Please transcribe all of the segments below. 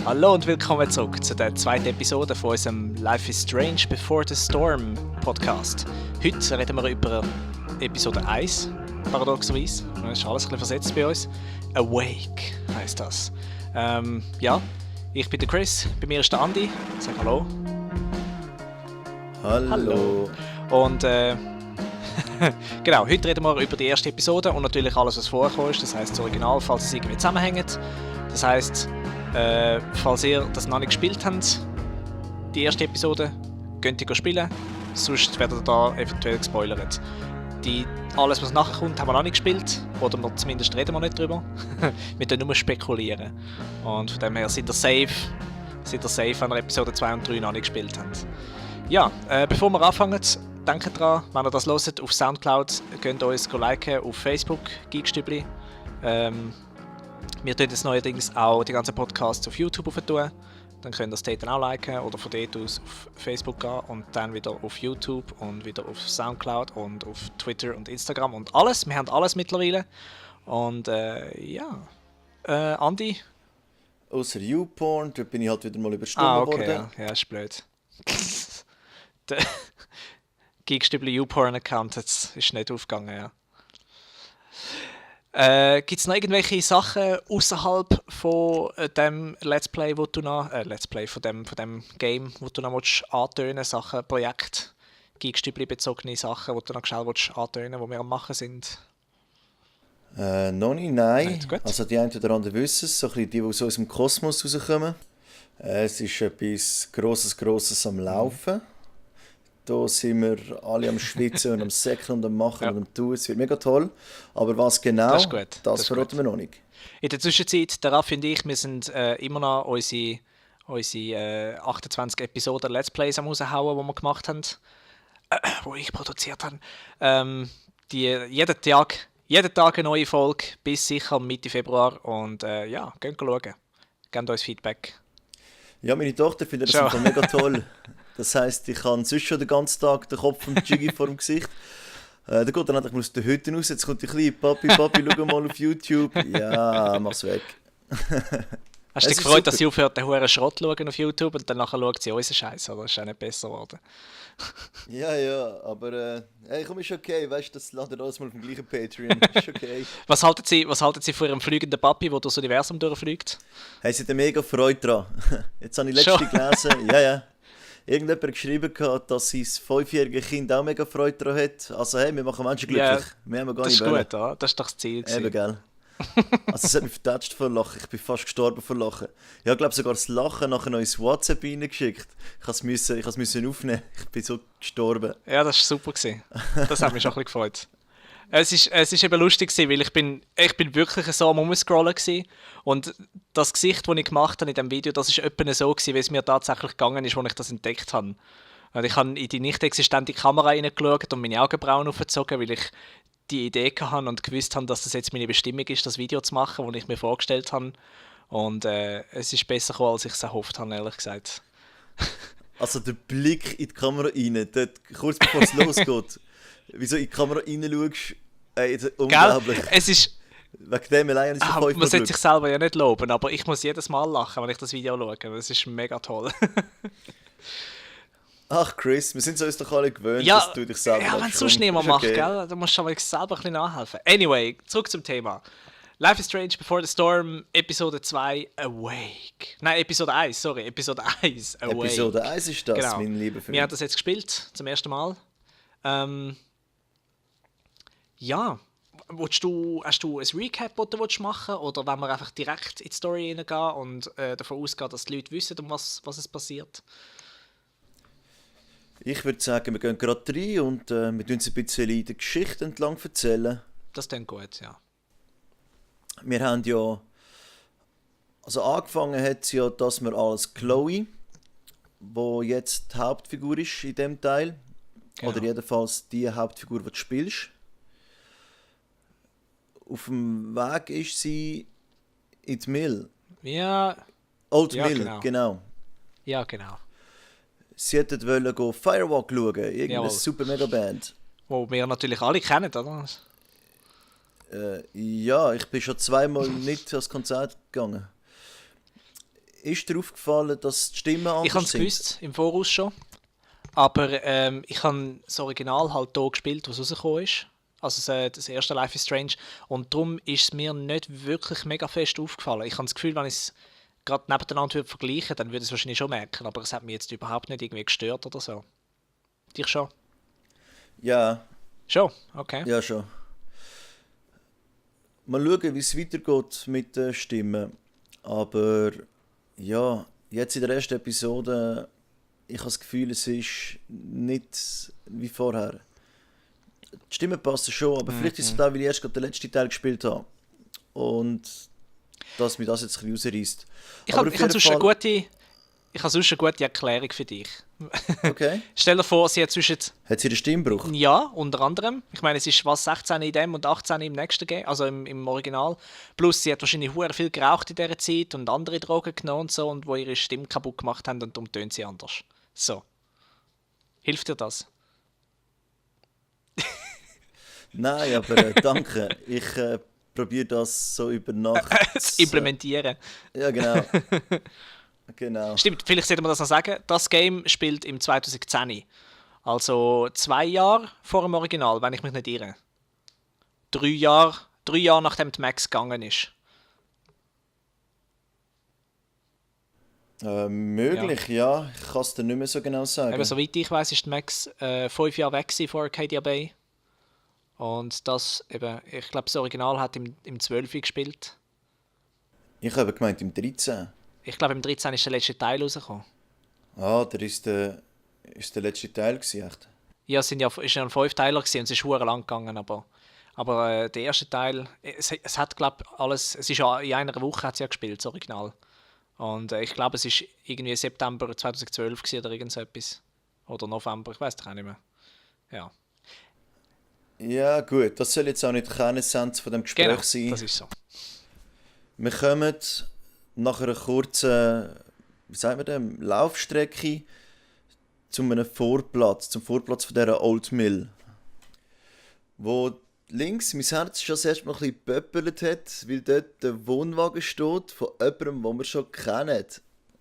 Hallo und willkommen zurück zu der zweiten Episode von unserem Life is Strange Before the Storm Podcast. Heute reden wir über Episode 1, paradoxerweise. Das ist alles ein bisschen versetzt bei uns. Awake heisst das. Ja, ich bin der Chris, bei mir ist der Andi. Sag Hallo. Hallo. Und genau, heute reden wir über die erste Episode und natürlich alles, was vorgekommen ist. Das heisst, das Original, falls es irgendwie zusammenhängt. Das heisst, falls ihr das noch nicht gespielt habt, die erste Episode, könnt ihr spielen. Sonst werdet ihr da eventuell gespoilert. Alles, was nachher kommt, haben wir noch nicht gespielt. Oder zumindest reden wir nicht drüber. Wir können nur spekulieren. Und von dem her seid ihr safe, wenn ihr Episode 2 und 3 noch nicht gespielt habt. Ja, bevor wir anfangen, denkt dran, wenn ihr das hört auf Soundcloud, könnt ihr uns liken auf Facebook, Geekstübli. Wir tun jetzt neuerdings auch die ganzen Podcasts auf YouTube tun. Dann könnt ihr das dort auch liken oder von dort aus auf Facebook gehen und dann wieder auf YouTube und wieder auf Soundcloud und auf Twitter und Instagram und alles. Wir haben alles mittlerweile. Und ja, Andi? Außer YouPorn, da bin ich halt wieder mal überstimmt worden. Ja, ist blöd. Der Geekstübli YouPorn-Account ist nicht aufgegangen, ja. Gibt es noch irgendwelche Sachen außerhalb von dem Let's Play, wo du noch von dem Game, wo du noch antönen willst, Sachen, Projekt, Geekstübli bezogene Sachen, wo du noch schnell antönen, wo wir am machen sind? Noch nicht, nein. Gut. Also die einen oder anderen wissen es, so ein bisschen die so aus dem Kosmos rauskommen. Es ist etwas Grosses am Laufen. Da sind wir alle am Schwitzen und am Säckeln und am Machen und am Tun. Es wird mega toll. Aber was genau, das verraten wir noch nicht. In der Zwischenzeit, der Raffi und ich, wir sind immer noch unsere 28 Episoden Let's Plays am raushauen, die wir gemacht haben. Wo ich produziert habe. Jeden Tag eine neue Folge, bis sicher Mitte Februar. Und ja, geht schauen. Gebt uns Feedback. Ja, meine Tochter findet das einfach mega toll. Das heisst, ich habe sonst schon den ganzen Tag den Kopf und Jiggy vor dem Gesicht. Dann geht dann aus der Hütte raus, jetzt kommt die kleine Papi, schau mal auf YouTube. Ja, mach's weg. Hast du dich gefreut, dass sie aufhört, den huren Schrott zu schauen auf YouTube und dann nachher schaut sie unseren Scheiß, oder? Das ist auch nicht besser geworden. Ja, aber hey, komm, ist okay, weißt du, das ladet alles mal auf dem gleichen Patreon, ist okay. Was halten Sie von Ihrem fliegenden Papi, der durchs Universum durchfliegt? Hey, sie hat mega Freude dran. Jetzt habe ich letztens gelesen, ja. Irgendjemand hat geschrieben, dass sein 5-jähriges Kind auch mega Freude daran hat. Also hey, wir machen Menschen glücklich. Ja, wir haben gar das nicht ist gut, ja? Das ist doch das Ziel. Eben, gell. Also es hat mich vertätscht vor Lachen. Ich bin fast gestorben vor Lachen. Ich habe glaube sogar das Lachen nachher noch ins WhatsApp reingeschickt. Ich musste es aufnehmen. Ich bin so gestorben. Ja, das war super. Das hat mich schon ein bisschen gefreut. Es ist eben lustig, weil ich bin wirklich so am Rumscrollen und das Gesicht, das ich gemacht habe in diesem Video, das war etwa so, wie es mir tatsächlich gegangen ist, als ich das entdeckt habe. Und ich habe in die nicht existente Kamera reingeschaut und meine Augenbrauen aufgezogen, weil ich die Idee hatte und gewusst habe, dass das jetzt meine Bestimmung ist, das Video zu machen, das ich mir vorgestellt habe. Und es ist besser gekommen, als ich es erhofft habe, ehrlich gesagt. Also der Blick in die Kamera rein, dort, kurz bevor es losgeht, wieso in die Kamera rein schaust, unglaublich. Gell? Es ist... Wegen dem allein ist es Man sollte sich selber ja nicht loben, aber ich muss jedes Mal lachen, wenn ich das Video schaue. Das ist mega toll. Ach Chris, wir sind uns doch alle gewöhnt, dass du dich selber wenn es sonst niemand macht, gell? Dann musst du aber selber ein bisschen nachhelfen. Anyway, zurück zum Thema. Life is Strange Before the Storm, Episode 2, Awake. Nein, Episode 1, Episode 1, Awake. Episode 1 ist das, genau. mein lieber Freund. Wir haben das jetzt gespielt, zum ersten Mal. Ja, hast du ein Recap, das du machen willst? Oder wollen wir einfach direkt in die Story hineingehen und davon ausgehen, dass die Leute wissen, um was es passiert? Ich würde sagen, wir gehen gerade rein und wir uns ein bisschen in der Geschichte entlang erzählen. Das klingt gut, ja. Wir haben ja... Also angefangen hat es ja, dass wir als Chloe, die jetzt die Hauptfigur ist in dem Teil, genau. Oder jedenfalls die Hauptfigur, die du spielst. Auf dem Weg ist sie in die Mill. Ja. Old Mill, genau. Ja, genau. Sie wollten Firewalk schauen, irgendeine super Mega-Band. Wo wir natürlich alle kennen, oder? Ja, ich bin schon zweimal nicht ans Konzert gegangen. ist dir aufgefallen, dass die Stimmen anders sind? Ich habe es gewusst, im Voraus schon. Aber ich habe das Original halt hier gespielt, was rausgekommen ist. Also das erste Life is Strange. Und darum ist es mir nicht wirklich mega fest aufgefallen. Ich habe das Gefühl, wenn ich es gerade nebeneinander würde vergleichen, dann würde ich es wahrscheinlich schon merken. Aber es hat mich jetzt überhaupt nicht irgendwie gestört oder so. Dich schon? Ja, Schon? Okay. ja schon. Mal schauen, wie es weitergeht mit den Stimmen. Aber ja, jetzt in der ersten Episode, ich habe das Gefühl, es ist nicht wie vorher. Die Stimmen passen schon, aber vielleicht ist es auch, weil ich erst gerade den letzten Teil gespielt habe. Und dass mir das jetzt ein bisschen rausreißt. Ich habe sonst eine gute Erklärung für dich. Okay. Stell dir vor, sie hat zwischen... Hat sie den Stimmbruch? Ja, unter anderem. Ich meine, es ist was 16 in dem und 18 im nächsten Game, also im Original. Plus, sie hat wahrscheinlich hure viel geraucht in dieser Zeit und andere Drogen genommen und so, und wo ihre Stimme kaputt gemacht haben, und darum tönt sie anders. So. Hilft dir das? Nein, aber danke. Ich probiere das so über Nacht Zu implementieren. Ja, genau. Genau. Stimmt, vielleicht sollte man das noch sagen. Das Game spielt im 2010. Also 2 Jahre vor dem Original, wenn ich mich nicht irre. 3 Jahre nachdem die Max gegangen ist. Möglich, ja. Ich kann es dir nicht mehr so genau sagen. Eben, soweit ich weiß, ist die Max 5 Jahre weg vor Arcadia Bay. Und das eben, ich glaube, das Original hat im 12 gespielt. Ich habe gemeint im 13. Ich glaube, im 13 ist der letzte Teil rausgekommen. Ah, der ist der letzte Teil gewesen, echt? Ja, es ist ja ein 5-Teiler gewesen und es ist verdammt lang gegangen, aber der erste Teil, es hat, glaube ich, alles, es ist ja in einer Woche hat es ja gespielt, das Original. Und ich glaube, es ist irgendwie September 2012 gewesen oder irgend so etwas. Oder November, ich weiß es auch nicht mehr. Ja. Ja, gut. Das soll jetzt auch nicht keine Essenz von dem Gespräch Genau, sein. das ist so. Wir kommen nach einer kurzen, wie sagen wir dem, Laufstrecke zum Vorplatz von dieser Old Mill. Wo links mein Herz schon das erste Mal ein bisschen gepöppelt hat, weil dort der Wohnwagen steht von jemandem, den wir schon kennen.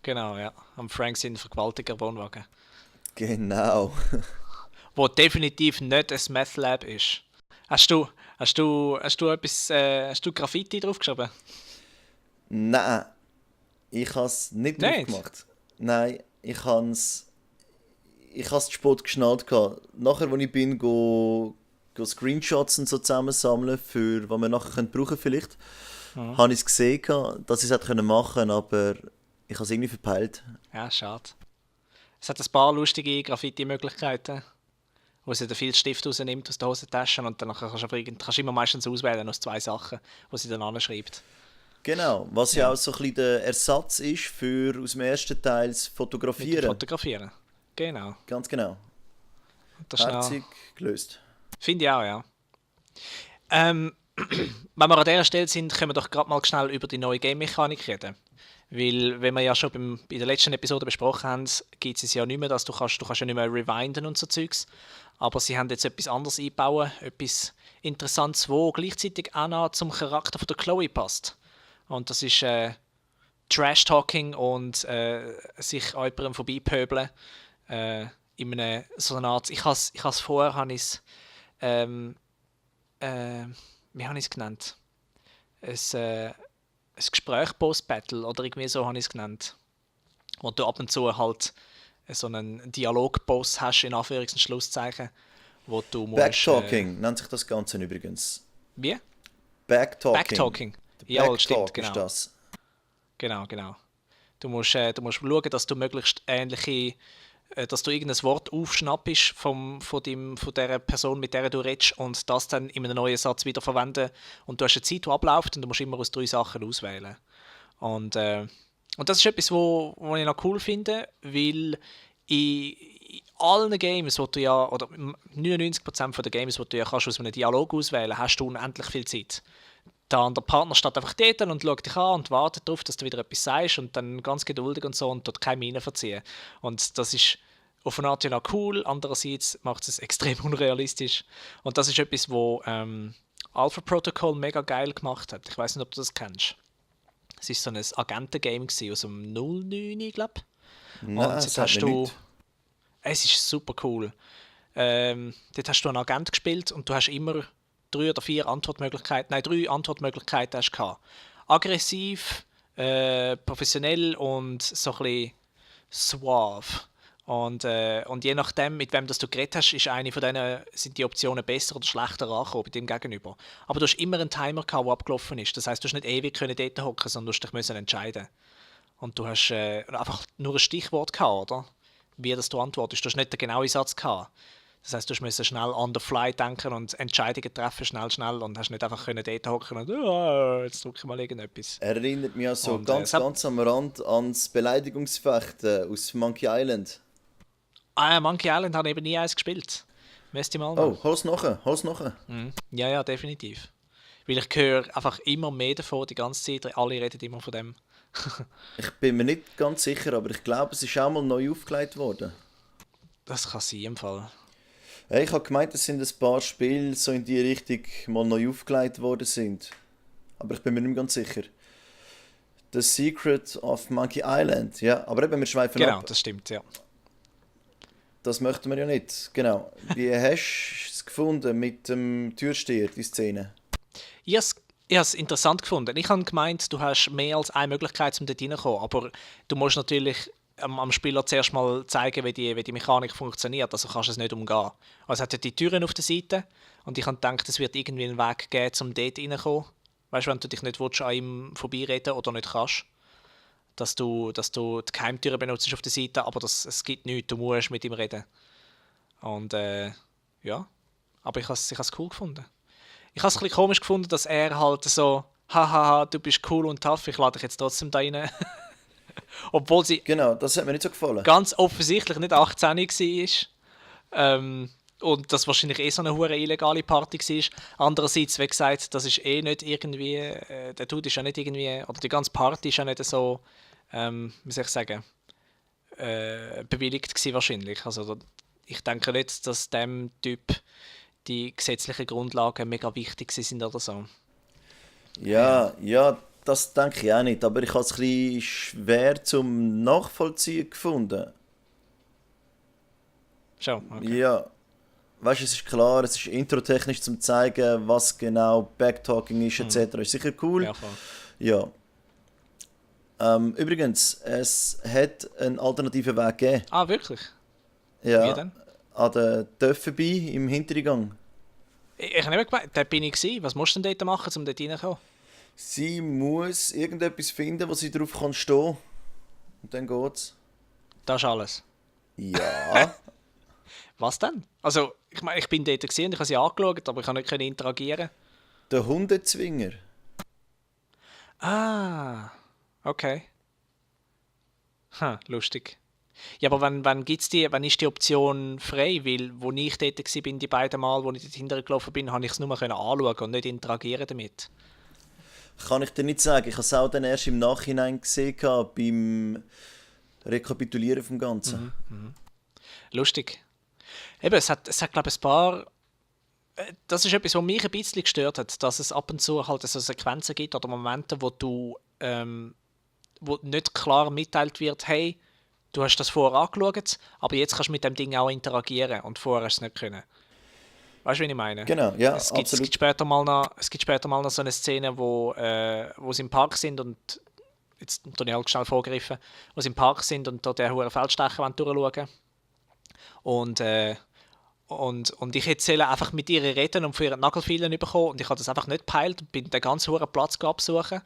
Genau, ja. Am Frank sind vergewaltiger Wohnwagen. Genau. Wo definitiv nicht ein Meth Lab ist. Hast du etwas, hast du Graffiti draufgeschrieben? Nein, ich habe es nicht drauf Nicht? gemacht. Nein, ich habe es zu spät geschnallt. Nachher, als ich bin, go Screenshots und so zusammensammeln, für was wir nachher brauchen können vielleicht, habe ich es gesehen, dass ich es hätte machen können, aber ich habe es irgendwie verpeilt. Ja, schade. Es hat ein paar lustige Graffiti-Möglichkeiten, wo sie den Filzstift rausnimmt aus der Hosentasche und dann kannst du immer meistens auswählen aus 2 Sachen, die sie dann anschreibt. Genau, was ja auch so ein bisschen der Ersatz ist für aus dem ersten Teil das Mit dem Fotografieren. Fotografieren. Genau. Ganz genau. Das ist Herzig gelöst. Finde ich auch, ja. Wenn wir an dieser Stelle sind, können wir doch gerade mal schnell über die neue Game-Mechanik reden. Weil, wenn wir ja schon bei der letzten Episode besprochen haben, gibt es ja nicht mehr, dass du kannst ja nicht mehr rewinden und so Zeugs. Aber sie haben jetzt etwas anderes eingebaut, etwas Interessantes, wo gleichzeitig auch noch zum Charakter von der Chloe passt. Und das ist Trash-Talking und sich an jemandem vorbeipöbeln. In einer, so einer Art, ich habe es vorher, wie habe ich es genannt? Ein Gespräch Post-Battle oder irgendwie so habe ich es genannt. Wo du ab und zu halt so einen Dialog-Boss hast, in Anführungs- und Schlusszeichen, wo du musst... Backtalking nennt sich das Ganze übrigens. Wie? Backtalking. Backtalking. Der Ja, Backtalk stimmt, genau. ist das. Genau. Du musst schauen, dass du möglichst ähnliche, dass du irgendein Wort aufschnappst von der Person, mit der du redest, und das dann in einem neuen Satz wieder verwenden. Und du hast eine Zeit, die abläuft, und du musst immer aus 3 Sachen auswählen. Und das ist etwas, wo ich noch cool finde, weil in allen Games, wo du ja, oder 99% der Games, wo du ja kannst aus einem Dialog auswählen, hast du unendlich viel Zeit. Der Partner steht einfach dort und schaut dich an und wartet darauf, dass du wieder etwas sagst, und dann ganz geduldig und so, und dort keine Miene verziehen. Und das ist auf eine Art ja noch cool, andererseits macht es extrem unrealistisch. Und das ist etwas, wo Alpha Protocol mega geil gemacht hat. Ich weiß nicht, ob du das kennst. Es war so ein Agenten-Game aus dem 09, ich glaube. Nein, Und das jetzt sagt hast mir du. nichts. Es ist super cool. Dort hast du einen Agent gespielt und du hast immer 3 oder 4 Antwortmöglichkeiten. Nein, 3 Antwortmöglichkeiten hast du gehabt. Aggressiv, professionell und so ein bisschen suave. Und je nachdem, mit wem das du geredet hast, ist eine von denen, sind die Optionen besser oder schlechter angekommen bei dem Gegenüber. Aber du hast immer einen Timer gehabt, der abgelaufen ist. Das heisst, du hast nicht ewig dort hocken, sondern du musst dich müssen entscheiden. Und du hast einfach nur ein Stichwort gehabt, oder? Wie das du antwortest. Du hast nicht den genauen Satz gehabt. Das heisst, du musst schnell on the fly denken und Entscheidungen treffen, schnell und hast nicht einfach dort hocken und jetzt drücke ich mal irgendetwas. Erinnert mich also Und, ganz am Rand ans Beleidigungsfechten aus Monkey Island. Monkey Island habe ich eben nie eins gespielt. Müsste ich mal Oh, hol's nachher. Ja, definitiv. Weil ich höre einfach immer mehr davon, die ganze Zeit. Alle reden immer von dem. Ich bin mir nicht ganz sicher, aber ich glaube, es ist auch mal neu aufgelegt worden. Das kann sein im Fall. Hey, ich habe gemeint, es sind ein paar Spiele so in die Richtung mal neu aufgelegt worden sind. Aber ich bin mir nicht mehr ganz sicher. The Secret of Monkey Island, ja. Aber eben, wir schweifen Genau, ab. das stimmt, ja. Das möchten wir ja nicht. Genau. Wie hast du es gefunden mit dem Türsteher, die Szene? Ich habe es interessant gefunden. Ich habe gemeint, du hast mehr als eine Möglichkeit, um dort reinzukommen. Aber du musst natürlich am Spieler zuerst mal zeigen, wie die Mechanik funktioniert. Also kannst du es nicht umgehen. Also es hat ja die Türen auf der Seite und ich habe gedacht, es wird irgendwie einen Weg geben, um dort reinzukommen. Weißt du, wenn du dich nicht willst, an ihm vorbeireden oder nicht kannst. Dass du die Geheimtüren benutzt auf der Seite, aber es gibt nichts, du musst mit ihm reden. Und ja, aber ich habe es cool gefunden. Ich habe es ein bisschen komisch gefunden, dass er halt so, hahaha, du bist cool und tough, ich lade dich jetzt trotzdem da rein. Obwohl sie Genau, das hat mir nicht so gefallen. ganz offensichtlich nicht 18 war. Und das wahrscheinlich so eine hure illegale Party war. Andererseits, wie gesagt, das ist nicht irgendwie, der Dude ist ja nicht irgendwie, oder die ganze Party ist ja nicht so, wie soll ich sagen, bewilligt gewesen wahrscheinlich. Also ich denke nicht, dass dem Typ die gesetzlichen Grundlagen mega wichtig sind oder so. Ja, das denke ich auch nicht. Aber ich habe es ein bisschen schwer zum Nachvollziehen gefunden. Schon, okay. Ja, weißt du, es ist klar, es ist introtechnisch zum zeigen, was genau Backtalking ist, etc. Ist sicher cool. Ja, voll. Ja. Übrigens, es hat einen alternativen Weg gegeben. Ah, wirklich? Ja, Wie denn? an der Töpfe vorbei im Hintereingang. Ich habe nicht gemeint, dort bin ich gewesen. Was musst du denn dort machen, um dort reinzukommen? Sie muss irgendetwas finden, wo sie drauf kann stehen. Und dann geht's. Das ist alles. Ja. Was denn? Also, ich meine, ich bin dort gewesen und ich habe sie angeschaut, aber ich konnte nicht interagieren. Der Hundezwinger. Ah, okay. Lustig. Ja, aber wann ist die Option frei? Weil, wo ich dort war, die beiden Mal, wo ich dort hintergelaufen bin, konnte ich es nur anschauen und nicht interagieren damit. Kann ich dir nicht sagen. Ich habe es auch dann erst im Nachhinein gesehen, beim Rekapitulieren vom Ganzen. Lustig. Eben, es hat glaube ich, ein paar. Das ist etwas, was mich ein bisschen gestört hat, dass es ab und zu halt so Sequenzen gibt oder Momente, wo nicht klar mitteilt wird, hey, du hast das vorher angeschaut, aber jetzt kannst du mit dem Ding auch interagieren und vorher hast du es nicht können. Weißt du, wie ich meine? Genau, ja, Es absolut. gibt später mal noch so eine Szene, wo sie im Park sind und jetzt tue ich halt schnell vorgegriffen, wo sie im Park sind und dort den hohen Feldstecher durchschauen und ich hätte einfach mit ihr reden und für ihre Nagelfeilen bekommen und ich habe das einfach nicht gepeilt und bin den ganzen hohen Platz absuchen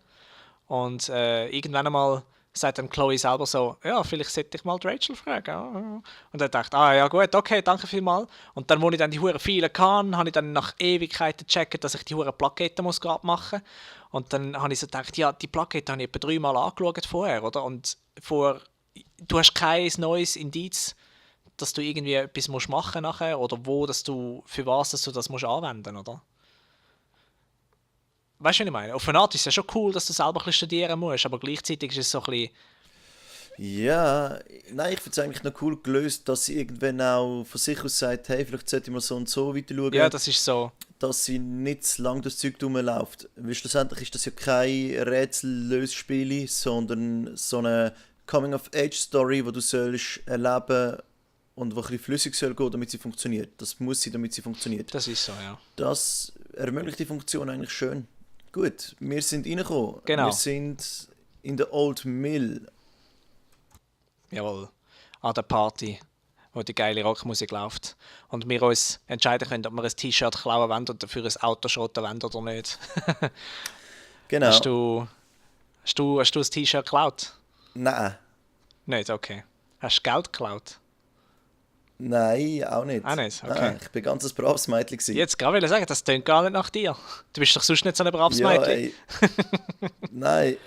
und irgendwann einmal sagt dann Chloe selber so, ja, vielleicht sollte ich mal die Rachel fragen. Und er dachte, ja gut, okay, danke vielmals. Und dann, wo ich dann die hure File kann, habe ich dann nach Ewigkeiten gecheckt, dass ich die hure Plakette muss gerade machen. Und dann habe ich so gedacht, ja, die Plakette habe ich etwa 3-mal angeschaut vorher, oder? Und du hast kein neues Indiz, dass du irgendwie etwas musst machen nachher oder für was dass du das musst anwenden, oder? Weißt du, was ich meine? Auf eine Art ist es ja schon cool, dass du selber ein bisschen studieren musst, aber gleichzeitig ist es so ein bisschen. Ja, nein, ich finde es eigentlich noch cool gelöst, dass sie irgendwann auch von sich aus sagt, hey, vielleicht sollte ich mal so und so weiter schauen. Ja, das ist so. dass sie nicht zu lang durchs Zeug rumläuft. Weil schlussendlich ist das ja kein Rätsel-Lösspiel, sondern so eine Coming-of-Age-Story, die du sollst erleben und die ein bisschen flüssig soll gehen, damit sie funktioniert. Das muss sie, damit sie funktioniert. Das ist so, ja. Das ermöglicht die Funktion eigentlich schön. Gut, wir sind reingekommen. Genau. Wir sind in der Old Mill. Jawohl. An der Party, wo die geile Rockmusik läuft. Und wir uns entscheiden können, ob wir ein T-Shirt klauen wollen und dafür ein Auto schrotten wollen oder nicht. Genau. Hast du das T-Shirt geklaut? Nein. Nicht, okay. Hast du Geld geklaut? Nein, auch nicht. Auch nicht, okay. Nein, ich bin ganz ein braves Mädchen gewesen. Jetzt gerade will sagen, das klingt gar nicht nach dir. Du bist doch sonst nicht so ein braves Ja, Mädchen. ey. Nein.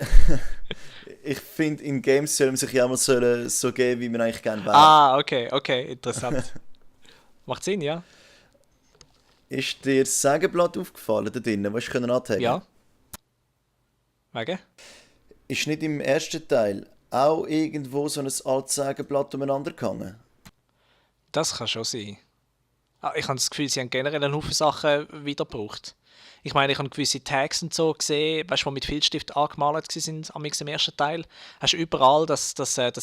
Ich finde, in Games soll man sich ja mal so geben, wie man eigentlich gerne wäre. Ah, okay, interessant. Macht Sinn, ja? Ist dir das Sägeblatt aufgefallen da drinnen, was ich antagen? Ja. Wegen? Ist nicht im ersten Teil auch irgendwo so ein altes Sägeblatt umeinander gehangen? Das kann schon sein. Ich habe das Gefühl, sie haben generell einen Haufen Sachen wiedergebraucht. Ich meine, ich habe gewisse Tags und so gesehen, weißt du, die mit Filzstift angemalt waren am im ersten Teil. Hast du überall das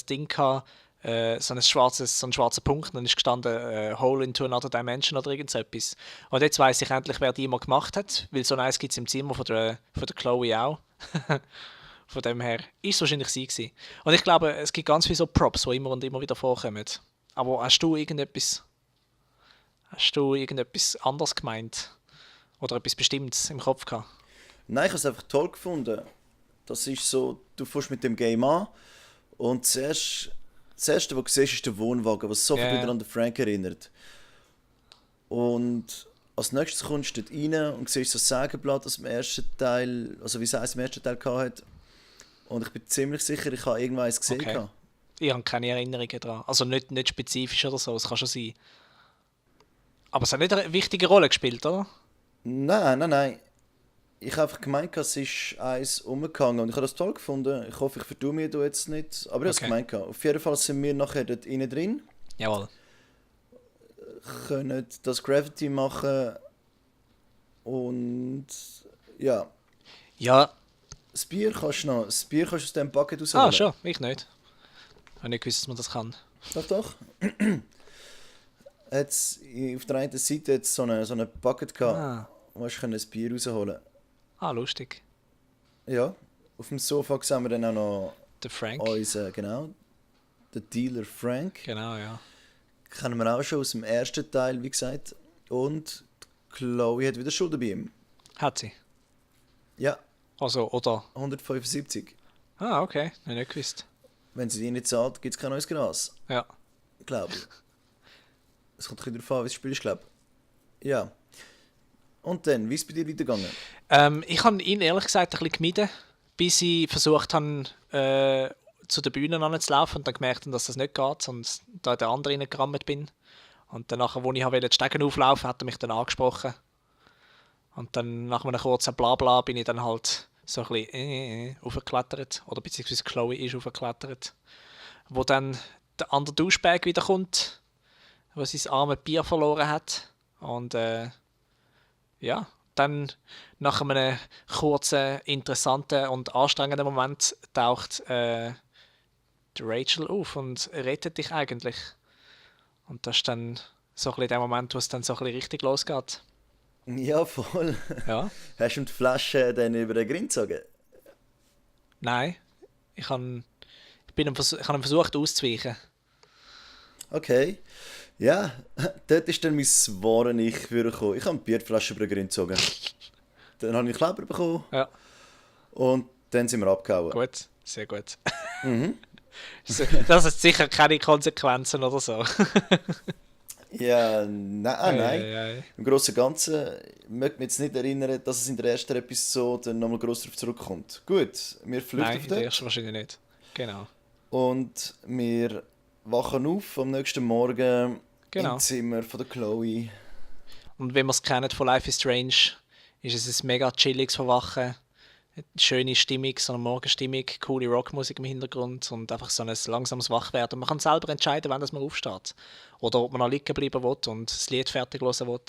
Ding gehabt, so einen schwarzen Punkt, dann ist gestanden Hole into another dimension oder irgend so etwas. Und jetzt weiss ich endlich, wer die immer gemacht hat, weil so eins gibt es im Zimmer von der Chloe auch. Von dem her ist es wahrscheinlich sie gewesen. Und ich glaube, es gibt ganz viele so Props, die immer und immer wieder vorkommen. Aber hast du irgendetwas anderes gemeint? Oder etwas Bestimmtes im Kopf gehabt? Nein, ich habe es einfach toll gefunden. Das ist so, du fährst mit dem Game an und das Erste, was du siehst, ist der Wohnwagen, was sofort wieder an den Frank erinnert. Und als nächstes kommst du dort rein und siehst so das Sägeblatt aus dem ersten Teil, also wie es im ersten Teil hatte. Und ich bin ziemlich sicher, ich habe irgendwann eins gesehen. Okay. Ich habe keine Erinnerungen daran. Also nicht spezifisch oder so, es kann schon sein. Aber es hat nicht eine wichtige Rolle gespielt, oder? Nein. Ich habe einfach gemeint, es ist eins umgegangen und ich habe das toll gefunden. Ich hoffe, ich vertue mir da jetzt nicht. Aber ich habe es gemeint. Auf jeden Fall sind wir nachher dort innen drin. Jawohl. Können das Gravity machen und ja. Ja. Das Bier kannst du aus dem Bucket rausholen. Ah, schon. Ich nicht. Ich habe nicht gewusst, dass man das kann. Doch. Jetzt, auf der einen Seite jetzt so eine Bucket gehabt, wo du ein Bier rausholen. Ah, lustig. Ja, auf dem Sofa sehen wir dann auch noch Der Frank. unseren, genau, den Dealer Frank. Genau, ja. Kennen wir auch schon aus dem ersten Teil, wie gesagt. Und Chloe hat wieder Schulden bei ihm. Hat sie. Ja, Also, oder? 175. Ah, okay. Ich nicht gewusst. Wenn sie die nicht zahlt, gibt es kein neues Gras. Ja. Glaube ich. Es kommt ein bisschen darauf an, wie das Spiel ist, glaube ich. Ja. Und dann, wie ist es bei dir weitergegangen? Ich habe ihn ehrlich gesagt ein bisschen gemieden, bis ich versucht habe, zu den Bühnen anzulaufen und dann gemerkt habe, dass das nicht geht und da in der andere reingerammt bin. Und dann, als ich die Stegen auflaufen hat er mich dann angesprochen. Und dann, nach einem kurzen Blabla, bin ich dann halt so ein bisschen aufgeklettert. Oder beziehungsweise Chloe ist aufgeklettert. Wo dann der andere Duschbag wieder kommt, wo sein armes Bier verloren hat. Und ja, dann nach einem kurzen, interessanten und anstrengenden Moment taucht die Rachel auf und rettet dich eigentlich. Und das ist dann so ein bisschen der Moment, wo es dann so ein bisschen richtig losgeht. Ja, voll. Ja. Hast du die Flasche dann über den Grind gezogen? Nein, ich habe versucht auszuweichen. Okay. Ja, dort ist dann mein wahres Ich gekommen. Ich habe die Bierflasche über den Grind gezogen. Dann habe ich Kleber bekommen. Ja. Und dann sind wir abgehauen. Gut, sehr gut. Das hat sicher keine Konsequenzen oder so. Ja, nein. Ei. Im Großen und Ganzen möchte mich jetzt nicht erinnern, dass es in der ersten Episode nochmal gross darauf zurückkommt. Gut, wir flüchten Nein, auf in der dort. ersten wahrscheinlich nicht. Genau. Und wir wachen auf am nächsten Morgen Genau. im Zimmer von der Chloe. Und wenn man es kennt von Life is Strange, ist es ein mega chilliges Verwachen. Eine schöne Stimmung, so eine Morgenstimmung, coole Rockmusik im Hintergrund und einfach so ein langsames Wachwerden. Man kann selber entscheiden, wann man aufsteht. Oder ob man noch liegen bleiben will und das Lied fertig hören will.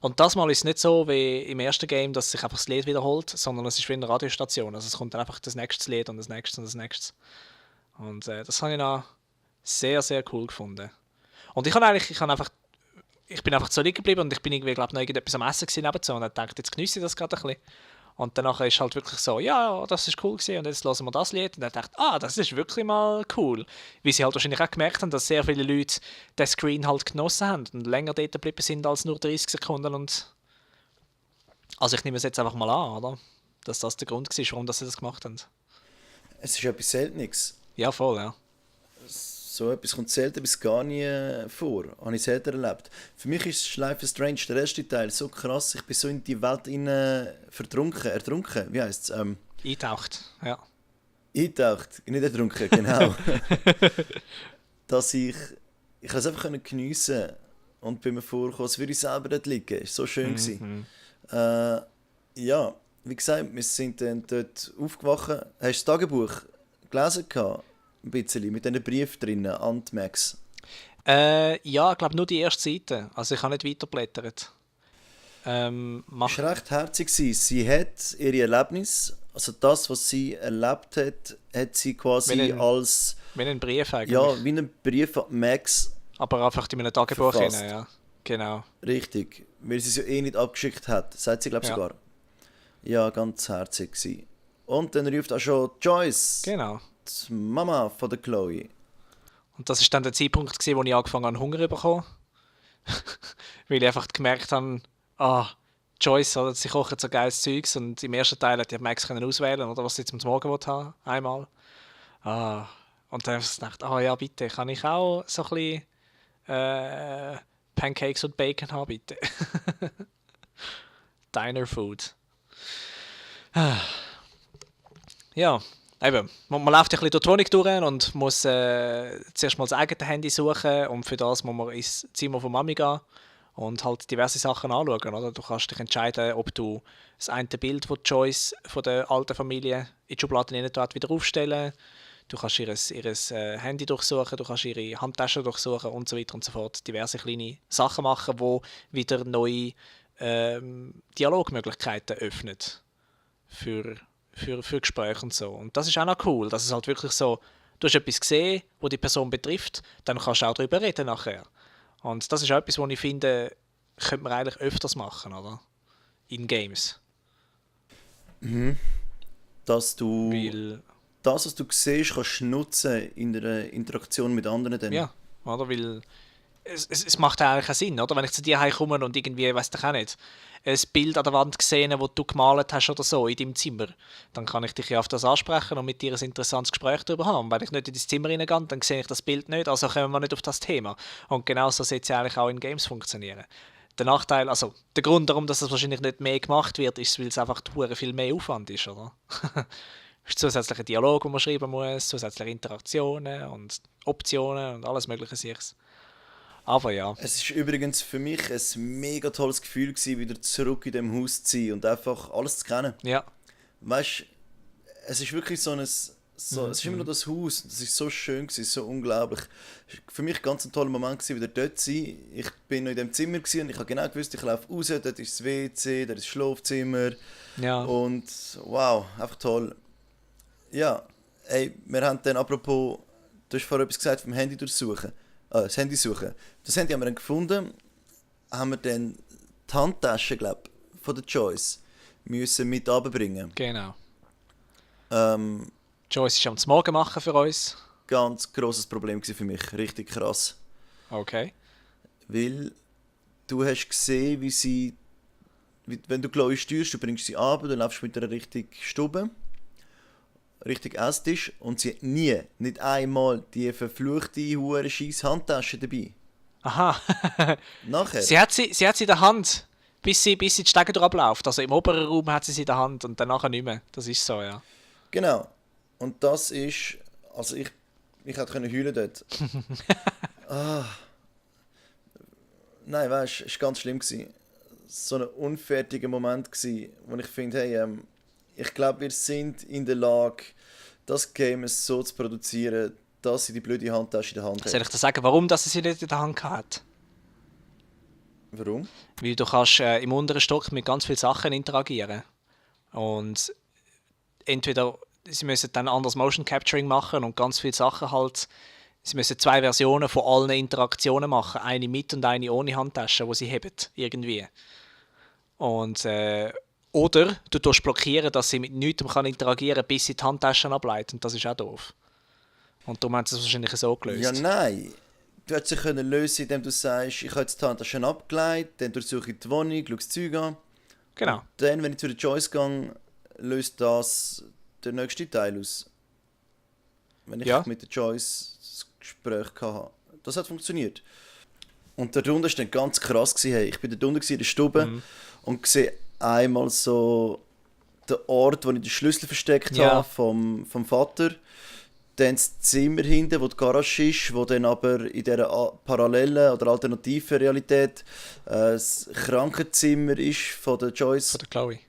Und das Mal ist es nicht so wie im ersten Game, dass sich einfach das Lied wiederholt, sondern es ist wie eine Radiostation. Also es kommt dann einfach das nächste Lied und das nächste und das nächste. Und das habe ich noch sehr, sehr cool gefunden. Und ich bin einfach so liegen geblieben und ich bin irgendwie, glaube ich, noch irgendetwas am Essen gewesen nebenzu und habe gedacht, jetzt geniesse ich das gerade ein bisschen. Und danach ist halt wirklich so, ja, das ist cool gewesen und jetzt hören wir das Lied. Und dann dachte ich, das ist wirklich mal cool. Wie sie halt wahrscheinlich auch gemerkt haben, dass sehr viele Leute den Screen halt genossen haben und länger dort geblieben sind als nur 30 Sekunden. Und also ich nehme es jetzt einfach mal an, oder? Dass das der Grund war, warum dass sie das gemacht haben. Es ist etwas Seltenes. Ja, voll, ja. So etwas kommt selten bis gar nie vor. Habe ich selten erlebt. Für mich ist Life is Strange, der erste Teil, so krass. Ich bin so in die Welt ertrunken. Wie heisst es? Eintaucht, ja. Eintaucht, nicht ertrunken, genau. Dass ich es einfach geniessen und bei mir vorkommen, als würde ich selber dort liegen. Es war so schön. Ja, wie gesagt, wir sind dann dort aufgewacht. Hast du das Tagebuch gelesen gehabt? Ein bisschen, mit diesen Briefen drinnen, an die Max. Ja, ich glaube nur die erste Seite. Also ich habe nicht weiterblättert. Es war recht herzig. Sie hat ihre Erlebnis, also das, was sie erlebt hat, hat sie quasi als... Wie einen Brief eigentlich. Ja, wie einen Brief an Max. Aber einfach in einem Tagebuch rein, ja. Genau. Richtig, weil sie es ja eh nicht abgeschickt hat. Das sagt sie, glaube ich, sogar. Ja, ganz herzig gewesen. Und dann ruft auch schon Joyce. Genau. Die Mama von der Chloe. Und das war dann der Zeitpunkt, wo ich angefangen habe, Hunger zu bekommen. Weil ich einfach gemerkt habe, Joyce, oder, sie kochen so geiles Zeugs und im ersten Teil hat Max können auswählen, oder, was sie zum Morgen haben, einmal. Und dann habe ich gedacht, ja bitte, kann ich auch so ein bisschen Pancakes und Bacon haben, bitte. Diner Food. Ja, eben. Man läuft ein bisschen durch die Wohnung durch und muss zuerst mal das eigene Handy suchen und für das muss man ins Zimmer von Mami gehen und halt diverse Sachen anschauen. Oder? Du kannst dich entscheiden, ob du das eine Bild, das Joyce von der alten Familie in die Schublade rein tut, wieder aufstellen. Du kannst ihr Handy durchsuchen, du kannst ihre Handtasche durchsuchen und so weiter und so fort. Diverse kleine Sachen machen, die wieder neue Dialogmöglichkeiten öffnen für Gespräche und so. Und das ist auch noch cool, dass es halt wirklich so, du hast etwas gesehen, das die Person betrifft, dann kannst du auch darüber reden nachher. Und das ist auch etwas, was ich finde, könnte man eigentlich öfters machen, oder? In Games. Dass du Weil, das, was du siehst, kannst nutzen in der Interaktion mit anderen. Dann. ja, oder? Weil es macht ja eigentlich keinen Sinn, oder? Wenn ich zu dir heimkomme und irgendwie, weiss ich auch nicht, ein Bild an der Wand gesehen, das du gemalt hast oder so in deinem Zimmer, dann kann ich dich ja auf das ansprechen und mit dir ein interessantes Gespräch darüber haben. Und wenn ich nicht in dein Zimmer reingehe, dann sehe ich das Bild nicht, also kommen wir nicht auf das Thema. Und genauso sollte es eigentlich auch in Games funktionieren. Der Nachteil, also der Grund, warum das wahrscheinlich nicht mehr gemacht wird, ist, weil es einfach viel mehr Aufwand ist, oder? Es ist zusätzlicher Dialog, den man schreiben muss, zusätzliche Interaktionen und Optionen und alles mögliche Sichs. Aber ja. Es war übrigens für mich ein mega tolles Gefühl, wieder zurück in diesem Haus zu sein und einfach alles zu kennen. Ja. Weißt du, es ist wirklich es ist immer noch das Haus, das ist so schön, so unglaublich. Für mich ganz ein toller Moment, wieder dort zu sein. Ich bin noch in dem Zimmer und ich habe genau gewusst, ich laufe raus, dort ist das WC, dort ist das Schlafzimmer. Ja. Und wow, einfach toll. Ja, wir haben dann apropos, du hast vorher etwas gesagt vom Handy durchsuchen. Das Handy suchen. Das Handy haben wir dann gefunden, haben wir dann die Handtasche, glaube ich, von der Joyce müssen mit runterbringen. Genau. Joyce ist am Morgen machen für uns. Ganz grosses Problem für mich, richtig krass. Okay. Weil du hast gesehen, wenn du Chloe steuerst, du bringst sie runter, du läufst mit einer Richtung Stube, Richtung Esstisch und sie hat nicht einmal die verfluchte hure scheiß Handtasche dabei. Aha. Nachher. Sie hat sie in der Hand, bis sie die Stege durchläuft. Also im oberen Raum hat sie in der Hand und danach nicht mehr. Das ist so, ja. Genau. Und das ist, also ich hätte heulen dort. Nein, weißt du, es war ganz schlimm. So ein unfertiger Moment, wo ich finde, hey, ich glaube, wir sind in der Lage, das Game so zu produzieren, dass sie die blöde Handtasche in der Hand hat. Soll ich dir sagen, warum dass sie nicht in der Hand hat? Warum? Weil du kannst im unteren Stock mit ganz vielen Sachen interagieren. Und entweder sie müssen dann anderes Motion Capturing machen und ganz viele Sachen halt. Sie müssen 2 Versionen von allen Interaktionen machen. Eine mit und eine ohne Handtasche, die sie heben. Irgendwie. Und, oder du tust blockieren, dass sie mit nichts interagieren kann, bis sie die Handtaschen ableitet. Und das ist auch doof. Und darum haben sie es wahrscheinlich so gelöst. Ja, nein. Du hättest sie können lösen, indem du sagst, ich habe jetzt die Handtasche abgeleitet, dann durchsuche ich die Wohnung, schaue das Zeug an. Genau. Und dann, wenn ich zu der Joyce gehe, löst das den nächsten Teil aus. Wenn ich mit der Joyce das Gespräch hatte. Das hat funktioniert. Und der Runde war dann ganz krass. Hey, ich bin da unten in der Stube und sehe einmal so den Ort, wo ich den Schlüssel versteckt habe vom Vater. Dann das Zimmer hinten, wo die Garage ist, wo dann aber in dieser parallelen oder alternativen Realität das Krankenzimmer ist von der Joyce. Von der Chloe.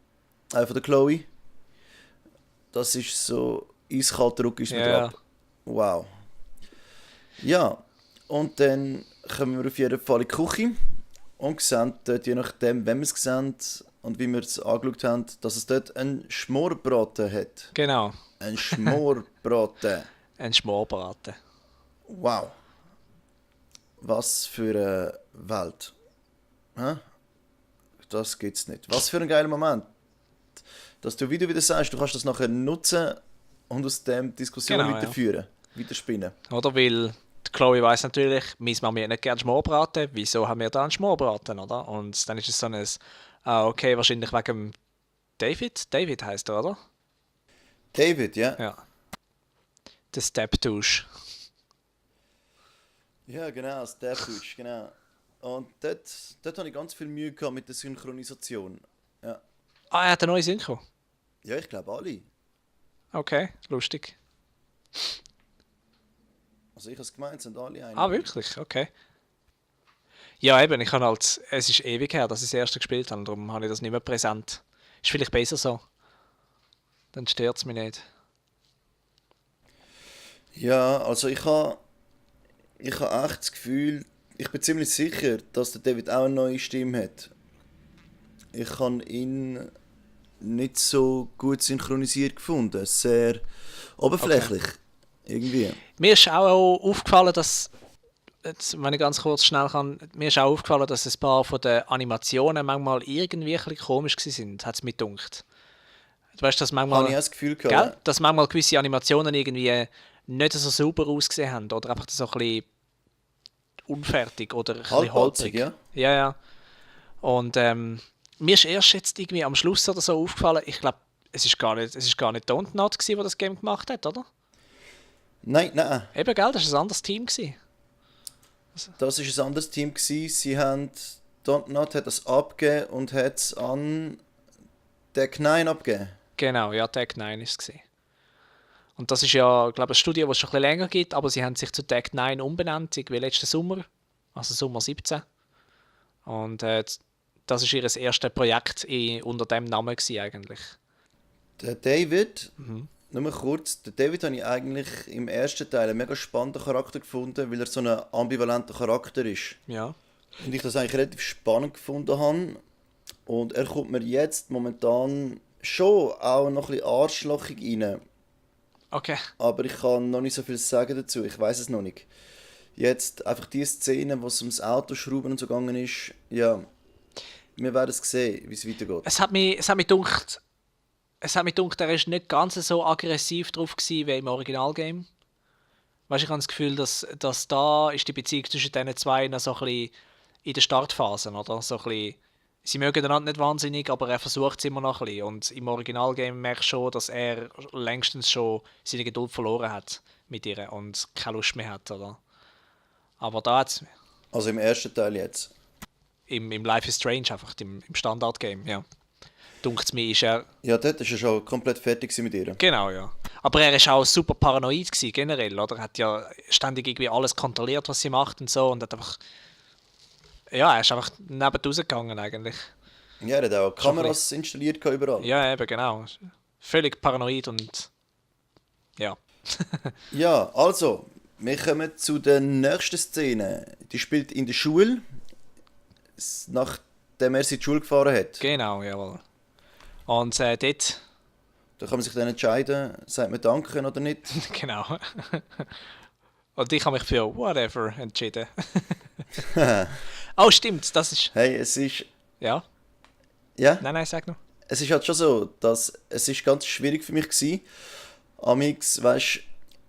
Von der Chloe. Das ist so eiskalter Ruck ist mir ab. Wow. Ja, und dann kommen wir auf jeden Fall in die Küche und sehen dort, je nachdem, wenn wir es sehen und wie wir es angeschaut haben, dass es dort einen Schmorbraten hat. Genau. Ein Schmorbraten. Ein Schmorbraten. Wow. Was für eine Welt. Hä? Das gibt's nicht. Was für ein geiler Moment. Dass du, wie du wieder sagst, du kannst das nachher nutzen und aus dem Diskussionen weiterführen. Weiterspinnen. Oder weil die Chloe weiss natürlich, meine Mami hat nicht gerne Schmorbraten, wieso haben wir da einen Schmorbraten, oder? Und dann ist es so ein, okay, wahrscheinlich wegen dem David? David heisst er, oder? David, ja. Ja. Der Step-Touche. Ja, genau, Step-Touche, genau. Und dort hatte ich ganz viel Mühe gehabt mit der Synchronisation. Ja. Ah, er hat eine neue Synchro? Ja, ich glaube alle. Okay, lustig. Also ich habe es gemeint, sind alle eine. Ah, wirklich? Okay. Ja, eben, ich habe halt, es ist ewig her, dass ich das erste gespielt habe, darum habe ich das nicht mehr präsent. Ist vielleicht besser so. Dann stört es mich nicht. Ja, also ich habe echt das Gefühl, ich bin ziemlich sicher, dass der David auch eine neue Stimme hat. Ich habe ihn nicht so gut synchronisiert gefunden. Sehr oberflächlich. Okay. Irgendwie. Mir ist auch aufgefallen, dass, jetzt, wenn ich ganz kurz schnell kann, mir ist auch aufgefallen, dass ein paar von den Animationen manchmal irgendwie ein bisschen komisch waren, hat es mir gedacht. Du weißt, dass manchmal, habe ich auch das Gefühl gehabt, dass manchmal gewisse Animationen irgendwie nicht so sauber ausgesehen haben oder einfach so ein bisschen unfertig oder ein bisschen holprig. Ja. Ja. Und mir ist erst jetzt irgendwie am Schluss oder so aufgefallen, ich glaube, es ist gar nicht Dontnod gewesen, der das Game gemacht hat, oder? Nein. Eben, gell, das war ein anderes Team gewesen. Das war ein anderes Team gewesen. Sie haben Dontnod hat das abgegeben und hat es an Deck 9 abgegeben. Genau, ja, Deck 9 war es gewesen. Und das ist ja, glaube ich, ein Studio, das es schon ein bisschen länger gibt, aber sie haben sich zu Deck 9 umbenannt, wie letzten Sommer, also Sommer 17. Und das war ihr erstes Projekt unter dem Namen gewesen, eigentlich. Der David, nur mal kurz, der David habe ich eigentlich im ersten Teil einen mega spannenden Charakter gefunden, weil er so ein ambivalenter Charakter ist. Ja. Und ich das eigentlich relativ spannend gefunden habe. Und er kommt mir jetzt momentan schon auch noch ein bisschen arschlochig rein. Okay. Aber ich kann noch nicht so viel sagen dazu, ich weiß es noch nicht. Jetzt einfach die Szene, wo es ums Autoschrauben und so gegangen ist, ja, wir werden es sehen, wie es weitergeht. Es hat mich gedacht, er war nicht ganz so aggressiv drauf gewesen wie im Originalgame. Weißt, ich habe das Gefühl, dass da ist die Beziehung zwischen diesen zwei noch so ein bisschen in der Startphase, oder? So ein bisschen, sie mögen einander nicht wahnsinnig, aber er versucht es immer noch ein bisschen. Und im Originalgame merkst du schon, dass er längstens schon seine Geduld verloren hat mit ihr und keine Lust mehr hat, oder? Aber da hat's... Also im ersten Teil jetzt? Im Life is Strange einfach, im Standard-Game, ja. Dunkt mir, ist er... Ja, dort war er schon komplett fertig mit ihr. Genau, ja. Aber er war auch super paranoid gewesen, generell, oder? Er hat ja ständig irgendwie alles kontrolliert, was sie macht und so, und hat einfach... Ja, er ist einfach neben rausgegangen eigentlich. Ja, er hat auch Kameras installiert überall. Ja, eben, genau. Völlig paranoid und... Ja. Ja, also, wir kommen zu der nächsten Szene. Die spielt in der Schule. nachdem er sie in die Schule gefahren hat. Genau, jawohl. Und dort, Da kann man sich dann entscheiden, sagt man Danke oder nicht. genau. Und ich habe mich für whatever entschieden. Oh, stimmt, das ist... Hey, es ist... Ja? Ja? Nein, sag noch. Es ist halt schon so, dass es ist ganz schwierig für mich gewesen. Amix, weißt,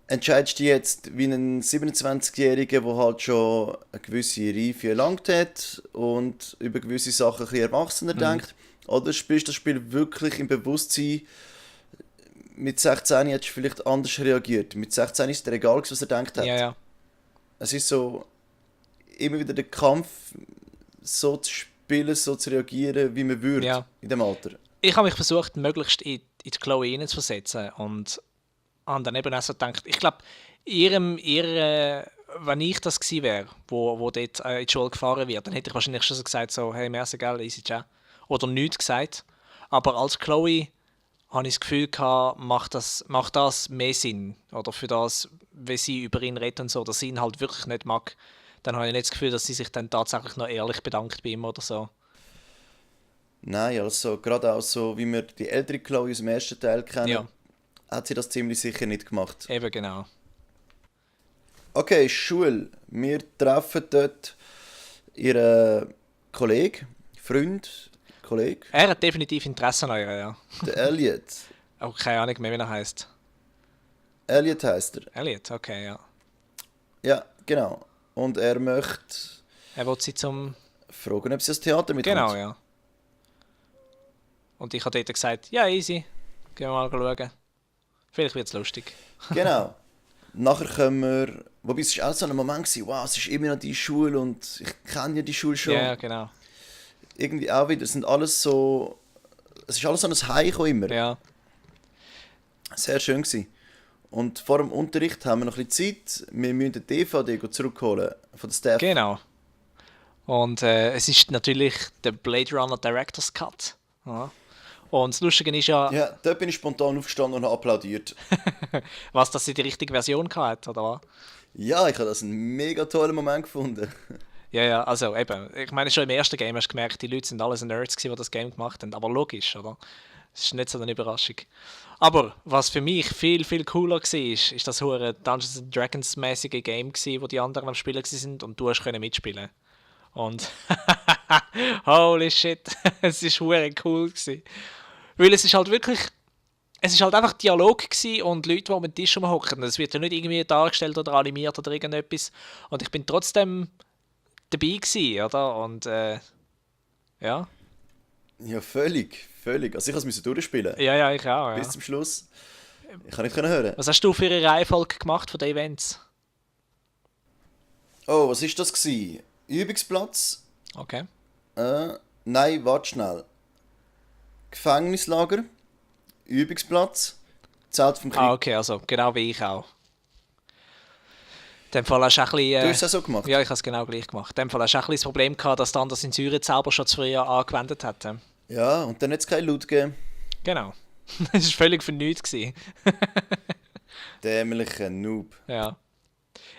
entscheidest du dich jetzt wie ein 27-Jähriger, der halt schon eine gewisse Reife erlangt hat und über gewisse Sachen ein bisschen erwachsener denkt, oder spielst du das Spiel wirklich im Bewusstsein? Mit 16 hättest du vielleicht anders reagiert. Mit 16 ist dir egal, was er gedacht hat. Ja. Es ist so immer wieder der Kampf, so zu spielen, so zu reagieren, wie man würde Ja. in dem Alter. Ich habe mich versucht, möglichst in die Chloe hineinzuversetzen und habe dann eben auch so gedacht, ich glaube, wenn ich das gewesen wäre, wo dort in die Schule gefahren wird, dann hätte ich wahrscheinlich schon so gesagt, so, hey, merci, gell, easy, ciao. Oder nichts gesagt. Aber als Chloe habe ich das Gefühl gehabt, macht das mehr Sinn. Oder für das, wie sie über ihn redet und so, dass sie ihn halt wirklich nicht mag, dann habe ich nicht das Gefühl, dass sie sich dann tatsächlich noch ehrlich bedankt bei ihm oder so. Nein, also gerade auch so, wie wir die ältere Chloe aus dem ersten Teil kennen, Ja, hat sie das ziemlich sicher nicht gemacht. eben genau. Okay, Schule. Wir treffen dort ihren Kollegen, Freund, Kollege, Er hat definitiv Interesse an ihr, ja. der Elliot. Auch keine Ahnung mehr, wie er heißt. Elliot heisst er. Elliot, okay, ja. Ja, genau. Und er möchte Er will sie zum... fragen, ob sie das Theater mitkommt. Genau, ja. Und ich habe dort gesagt, ja, easy. Gehen wir mal schauen. Vielleicht wird es lustig. Genau. Nachher können wir... Wobei es war auch so ein Moment, gewesen, wow, es ist immer noch die Schule und ich kenne ja die Schule schon. Ja, genau. Irgendwie auch wieder, es sind alles so... Es ist alles so ein Heimkommen immer. Ja, Sehr schön gewesen. Und vor dem Unterricht haben wir noch ein bisschen Zeit. Wir müssen den DVD zurückholen von der Staff. genau. Und es ist natürlich der Blade Runner Director's Cut. Ja. Und das Lustige ist ja, Ja, dort bin ich spontan aufgestanden und habe applaudiert. was, dass sie die richtige Version hatte, oder was? Ja, ich habe das einen mega tollen Moment gefunden. Ja, also eben, ich meine, schon im ersten Game hast du gemerkt, die Leute sind alles Nerds gewesen, die das Game gemacht haben, aber logisch, oder? Das ist nicht so eine Überraschung. Aber was für mich viel, viel cooler war, ist das hure Dungeons Dragons mäßige Game gewesen, wo die anderen am Spielen sind und du hast können mitspielen. Und holy shit, es ist hure cool gewesen. Weil es ist halt wirklich, es ist halt einfach Dialog gewesen und Leute, die um den Tisch rumhocken. Es wird ja nicht irgendwie dargestellt oder animiert oder irgendetwas. Und ich bin trotzdem dabei gewesen, oder? Und ja. Ja, völlig. Also ich musste durchspielen. Ja, ich auch, ja. Bis zum Schluss. Ich kann nicht hören. Was hast du für eine Reihenfolge gemacht von den Events? Oh, was ist das gewesen? Übungsplatz? Okay. Nein, warte schnell. Gefängnislager? Übungsplatz? Zelt vom Krieg. Ah, okay, also genau wie ich auch. In dem Fall hast du ein bisschen, Du hast es auch so gemacht? ja, ich habe es genau gleich gemacht. In dem Fall hast du auch ein bisschen das Problem gehabt, dass der Anders in Syrien selber schon zu früh angewendet hat. Ja, und dann hat es kein Loot gegeben. Genau. Das war völlig für nichts gewesen. Dämlicher Noob. Ja.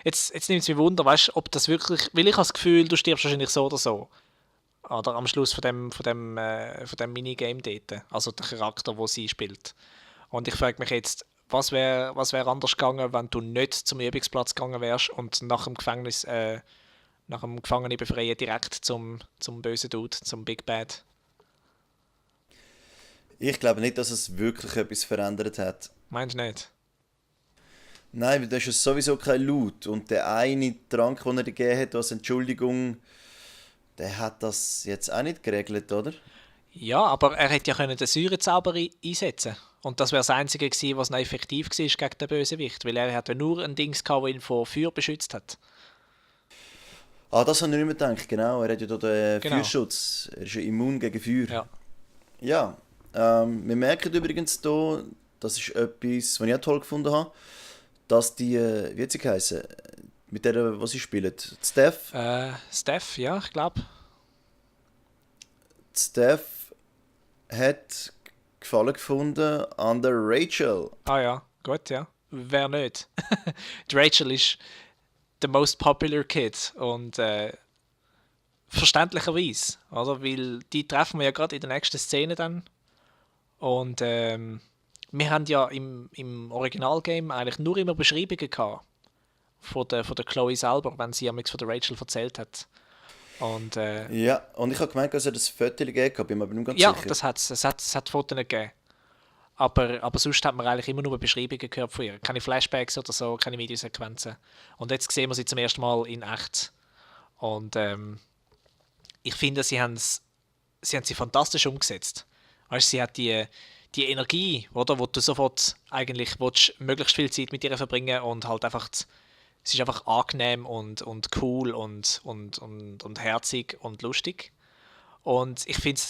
Jetzt nimmt es mich Wunder, weißt du, ob das wirklich. Weil ich habe das Gefühl, du stirbst wahrscheinlich so oder so. Oder am Schluss von dem Minigame dort. Also der Charakter, den sie spielt. Und ich frage mich jetzt, was wär anders gegangen, wenn du nicht zum Übungsplatz gegangen wärst und nach dem Gefängnis, nach dem Gefangenen befreien direkt zum bösen Dude, zum Big Bad. Ich glaube nicht, dass es wirklich etwas verändert hat. Meinst du nicht? Nein, weil da ist es sowieso kein Loot. Und der eine Trank, den er dir gegeben hat als Entschuldigung, der hat das jetzt auch nicht geregelt, oder? Ja, aber er hätte ja können den Syrenzauber einsetzen. Und das wäre das Einzige gewesen, was noch effektiv war gegen den Bösewicht. Weil er hatte nur ein Dings gehabt, das ihn vor Feuer beschützt hat. Ah, das habe ich nicht mehr gedacht, genau. Er hat ja da den Genau. Feuerschutz. Er ist ja immun gegen Feuer. Ja. Ja, wir merken übrigens hier, das ist etwas, was ich auch toll gefunden habe, dass die, wie hat sie geheißen, mit der, was sie spielen, die Steph. Steph, ja, ich glaube. Die Steph hat Gefallen gefunden an der Rachel. Ah ja, gut, ja. Wer nicht? Die Rachel ist the most popular kid und verständlicherweise, oder? Weil die treffen wir ja gerade in der nächsten Szene dann. Und wir haben ja im Originalgame eigentlich nur immer Beschreibungen gehabt von der Chloe selber, wenn sie von der Rachel erzählt hat. Und, Ja, und ich habe gemeint, dass er das Foto gegeben hat, bin mir aber nicht ganz ja, sicher. das hat's. Es hat Fotos gegeben. Aber sonst hat man eigentlich immer nur Beschreibungen gehört von ihr. Keine Flashbacks oder so, keine Videosequenzen. Und jetzt sehen wir sie zum ersten Mal in echt. Und ich finde, sie haben sie fantastisch umgesetzt. Weißt, sie hat die Energie, oder, wo du sofort eigentlich willst, möglichst viel Zeit mit ihr verbringen und halt einfach, sie ist einfach angenehm und cool und herzig und lustig. Und ich finde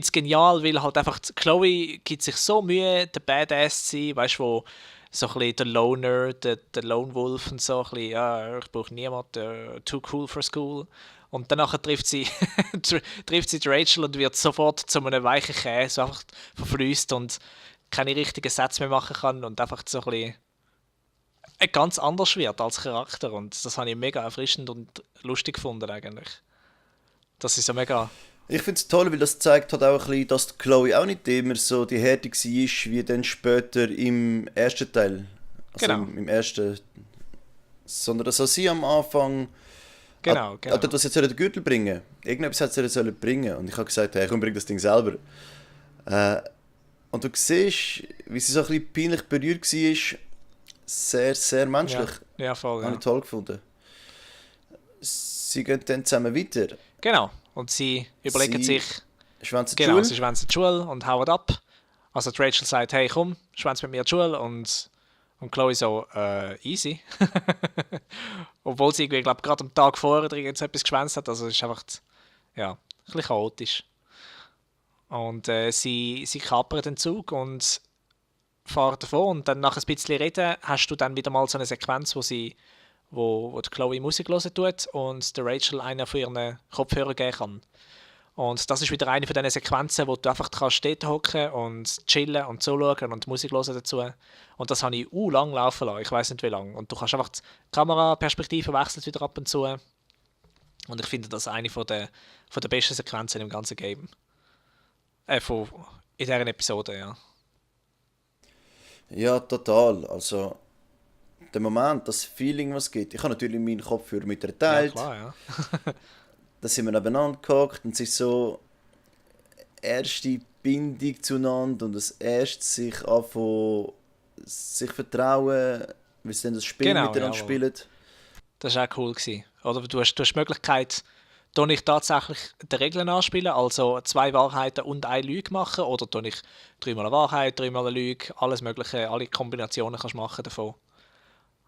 es genial, weil halt einfach Chloe gibt sich so Mühe, der Badass zu sein, weißt du, wo so ein bisschen der Loner, der Lone Wolf und so ein bisschen, ja, ich brauche niemanden, too cool for school. Und danach trifft sie die Rachel und wird sofort zu einem weichen Käse, so einfach verflüsst und keine richtigen Sätze mehr machen kann und einfach so ein bisschen ganz anders wird als Charakter. Und das habe ich mega erfrischend und lustig gefunden eigentlich. Das ist so mega... Ich finde es toll, weil das zeigt halt auch ein bisschen, dass die Chloe auch nicht immer so die Härte war, wie dann später im ersten Teil. Also Genau. im ersten. Sondern dass auch sie am Anfang. Genau. Hat etwas jetzt den Gürtel bringen. Irgendetwas hat sie sollen bringen. Und ich habe gesagt, hey, komm, bring das Ding selber. Und du siehst, wie sie so ein bisschen peinlich berührt war. Sehr, sehr menschlich. Ja, voll. Habe ich toll gefunden. Sie gehen dann zusammen weiter. Genau. Und sie überlegen sich... Schwänzen Genau, Schule. sie schwänzen die Schule und hauen ab. Also die Rachel sagt, hey komm, schwänz mit mir die Schule und Chloe so, easy. Obwohl sie, ich glaube, gerade am Tag vorher etwas geschwänzt hat, also es ist einfach, ja, ein bisschen chaotisch. Und sie kapern den Zug und fahren davon und dann nach ein bisschen reden, hast du dann wieder mal so eine Sequenz, wo die Chloe Musik hören tut und der Rachel einen von ihren Kopfhörern geben kann. Und das ist wieder eine von diesen Sequenzen, wo du einfach dort hocken und chillen und zuschauen und Musik hören dazu. Und das habe ich lang laufen lassen, ich weiß nicht wie lange. Und du kannst einfach die Kameraperspektive wechseln wieder ab und zu. Und ich finde das eine von der besten Sequenzen im ganzen Game. In dieser Episode, ja. Ja, total. Also, der Moment, das Feeling, was es gibt. Ich habe natürlich meinen Kopfhörer mit ihr Ja, geteilt. klar, ja. Da sind wir nebeneinander gehockt und es ist so erste Bindung zueinander und das erste sich anfangen, sich vertrauen, wie sie dann das Spiel Genau, miteinander jawohl. spielen. Das war auch cool gewesen. Oder du hast die Möglichkeit, tue ich tatsächlich die Regeln anspielen, also 2 Wahrheiten und 1 Lüge machen, oder tue ich 3-mal eine Wahrheit, 3-mal eine Lüge, alles mögliche, alle Kombinationen kannst du machen davon.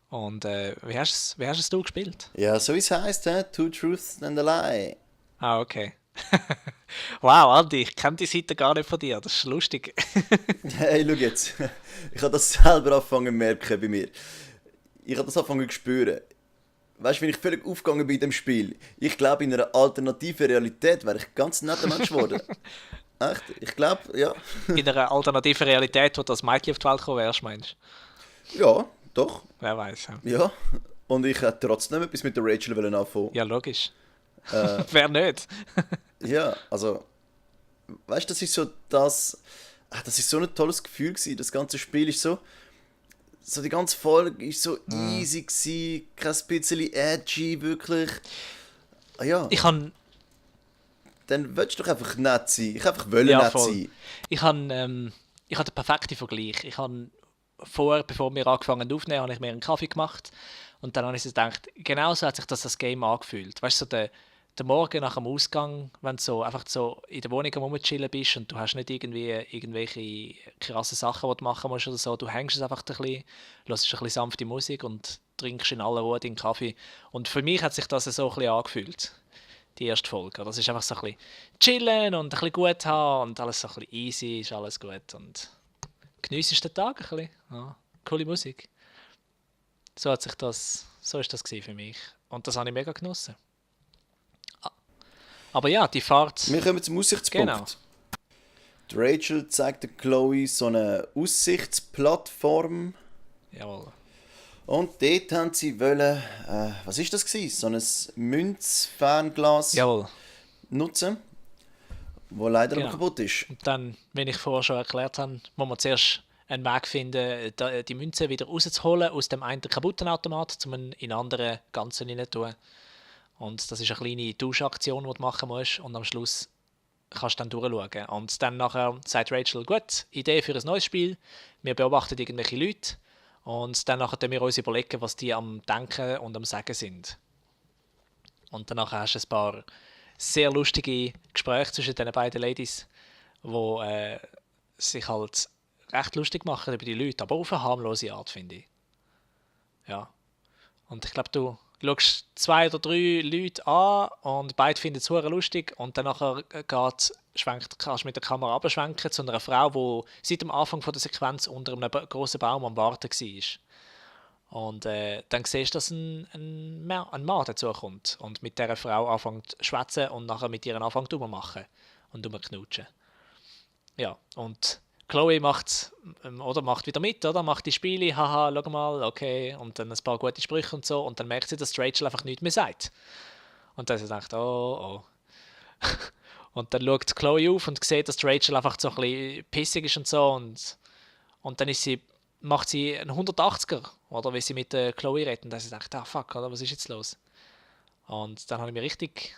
Und wie hast du gespielt? Ja, so wie es heisst, Two Truths and a Lie. Ah, okay. Wow, Andi, ich kenne die Seite gar nicht von dir, das ist lustig. Hey, schau jetzt. Ich habe das selber angefangen zu merken bei mir. Ich habe das angefangen zu spüren. Weißt du, wenn ich völlig aufgegangen bin in dem Spiel, ich glaube, in einer alternativen Realität wäre ich ein ganz netter Mensch geworden. Echt? Ich glaube, ja. In einer alternativen Realität, wo du als Mädchen auf die Welt gekommen wärst, meinst du? Ja, doch. Wer weiß. Ja, Ja. Und ich hätte trotzdem etwas mit der Rachel anfangen. ja logisch. Wer nicht? Ja, also, weißt du, das ist so das ist so ein tolles Gefühl gewesen. Das ganze Spiel ist so die ganze Folge ist so easy gewesen, kein bisschen edgy, wirklich. Ah ja, Ich habe dann willst du doch einfach nett sein. Ich einfach wollen Ja, nett voll. sein. Ich habe den perfekten Vergleich. Ich habe bevor wir angefangen aufzunehmen, habe ich mir einen Kaffee gemacht und dann habe ich so gedacht, genau so hat sich das Game angefühlt. Weißt du, so der Morgen nach dem Ausgang, wenn du so einfach so in der Wohnung rumchillen bist und du hast nicht irgendwelche krassen Sachen, die du machen musst oder so, du hängst es einfach ein bisschen, hörst ein bisschen sanfte Musik und trinkst in aller Ruhe deinen Kaffee. Und für mich hat sich das so ein bisschen angefühlt, die erste Folge. Das ist einfach so ein bisschen chillen und ein bisschen gut haben und alles so ein bisschen easy, ist alles gut und geniessest den Tag ein bisschen. Ja, coole Musik. So ist das gewesen für mich. Und das habe ich mega genossen. Aber ja, die Fahrt... Wir kommen zum Aussichtspunkt. Genau. Die Rachel zeigt der Chloe so eine Aussichtsplattform. Jawohl. Und dort haben sie wollen, was ist das gewesen? So ein Münzfernglas Jawohl. nutzen, wo leider Genau. aber kaputt ist. Und dann, wie ich vorher schon erklärt habe, muss man zuerst einen Weg finden, die Münze wieder rauszuholen aus dem einen kaputten Automat, um ihn in einen anderen ganzen rein zu tun. Und das ist eine kleine Tauschaktion, die du machen musst. Und am Schluss kannst du dann durchschauen. Und dann nachher sagt Rachel, gut, Idee für ein neues Spiel. Wir beobachten irgendwelche Leute. Und dann nachher wir uns überlegen, was die am Denken und am Sagen sind. Und danach hast du ein paar sehr lustige Gespräche zwischen den beiden Ladies, wo sich halt recht lustig machen über die Leute, aber auf eine harmlose Art, finde ich. Ja. Und ich glaube, du schaust 2 oder 3 Leute an und beide finden es super lustig und dann nachher kannst du mit der Kamera abschwenken zu einer Frau, die seit dem Anfang von der Sequenz unter einem grossen Baum am Warten war. Und dann siehst du, dass ein Mann dazukommt und mit dieser Frau anfängt zu schwätzen und nachher mit ihr anfängt rummachen und rumknutschen. Ja, und Chloe macht wieder mit, oder? Macht die Spiele, haha, schau mal, okay, und dann ein paar gute Sprüche und so, und dann merkt sie, dass Rachel einfach nichts mehr sagt. Und dann sie denkt, oh, oh. Und dann schaut Chloe auf und sieht, dass Rachel einfach so ein bisschen pissig ist und so, und dann macht sie einen 180er, oder, wie sie mit Chloe redet, und dann sie denkt, fuck, oder, was ist jetzt los? Und dann habe ich mich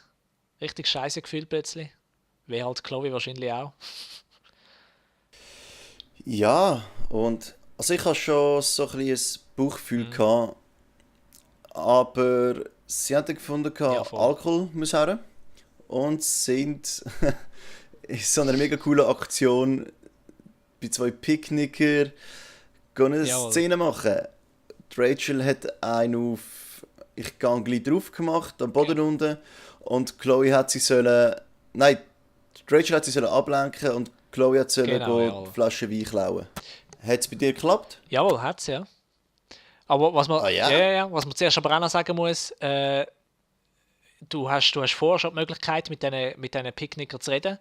richtig scheiße gefühlt plötzlich. Wie halt Chloe wahrscheinlich auch. Ja, und also ich hatte schon so ein bisschen ein Bauchgefühl gehabt, aber sie haben dann gefunden, Ja, voll. Alkohol muss her und sind in so einer mega coolen Aktion bei 2 Picknicker eine Jawohl. Szene machen. Die Rachel hat einen auf «Ich gehe gleich drauf» gemacht, am Boden unten, und Chloe hat sie sollen... Nein, die Rachel hat sie sollen ablenken und Chloe hat sollen Genau, go jawohl. die Flasche Wein klauen. Hat es bei dir geklappt? Jawohl, hat es, ja. Aber was man, ja? was man zuerst aber auch noch sagen muss, du hast vorher schon die Möglichkeit, mit diesen Picknickern zu reden.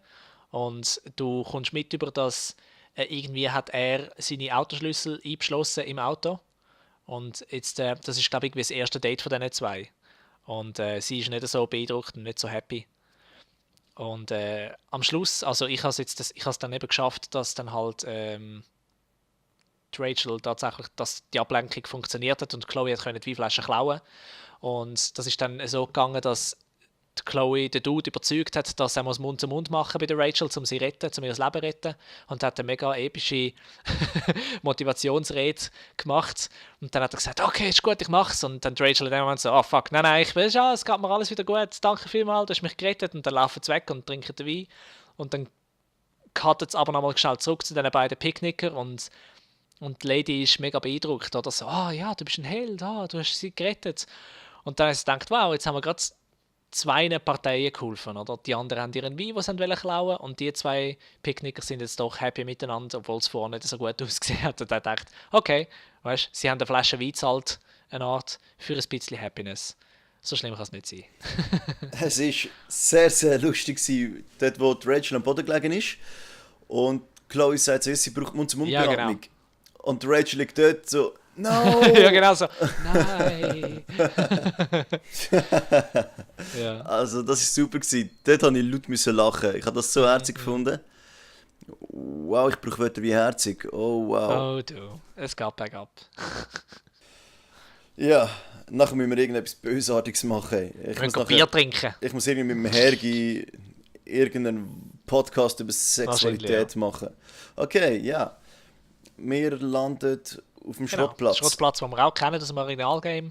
Und du kommst mit über, dass irgendwie hat er seine Autoschlüssel eingeschlossen im Auto. Und jetzt, das ist, glaube ich, das erste Date von diesen 2. Und sie ist nicht so beeindruckt und nicht so happy. Und am Schluss, also ich habe es dann eben geschafft, dass dann halt die Rachel tatsächlich, dass die Ablenkung funktioniert hat und Chloe hat die Weinflasche klauen. Und das ist dann so gegangen, dass die Chloe den Dude überzeugt hat, dass er Mund zu Mund machen bei der Rachel, um sie retten, um ihr Leben retten. Und hat eine mega epische Motivationsrede gemacht. Und dann hat er gesagt, okay, ist gut, ich mach's. Und dann die Rachel in dem Moment so, fuck, nein, ich will ja, es geht mir alles wieder gut, danke vielmals, du hast mich gerettet. Und dann laufen sie weg und trinken den Wein. Und dann cuttet es aber nochmal schnell zurück zu den beiden Picknickern und die Lady ist mega beeindruckt. Oder so, ja, du bist ein Held, du hast sie gerettet. Und dann hat sie gedacht, wow, jetzt haben wir gerade 2 Parteien geholfen. Oder? Die anderen haben ihren Wein, den sie klauen wollten. Und die 2 Picknicker sind jetzt doch happy miteinander, obwohl es vorher nicht so gut ausgesehen hat. Und dann dachte okay, weißt, sie haben eine Flasche Wein gezahlt, eine Art, für ein bisschen Happiness. So schlimm kann es nicht sein. Es war sehr, sehr lustig, dort wo die Rachel am Boden gelegen ist. Und Chloe sagt so, sie braucht Mund-zu-Mund-Beatmung. Ja, genau. Und die Rachel liegt dort so, no! Ja, genau so. Nein! Ja. Also das war super. Dort musste ich laut lachen. Ich habe das so herzig gefunden. Wow, ich brauche Wörter wie herzig. Oh wow. Oh du, es geht bergab. Ja, nachher müssen wir irgendetwas Bösartiges machen. Wir müssen Bier trinken. Ich muss irgendwie mit dem Hergi irgendeinen Podcast über Sexualität machen. Okay, ja. Wir landen auf dem Schrottplatz. Schrottplatz, den wir auch kennen aus dem Originalgame,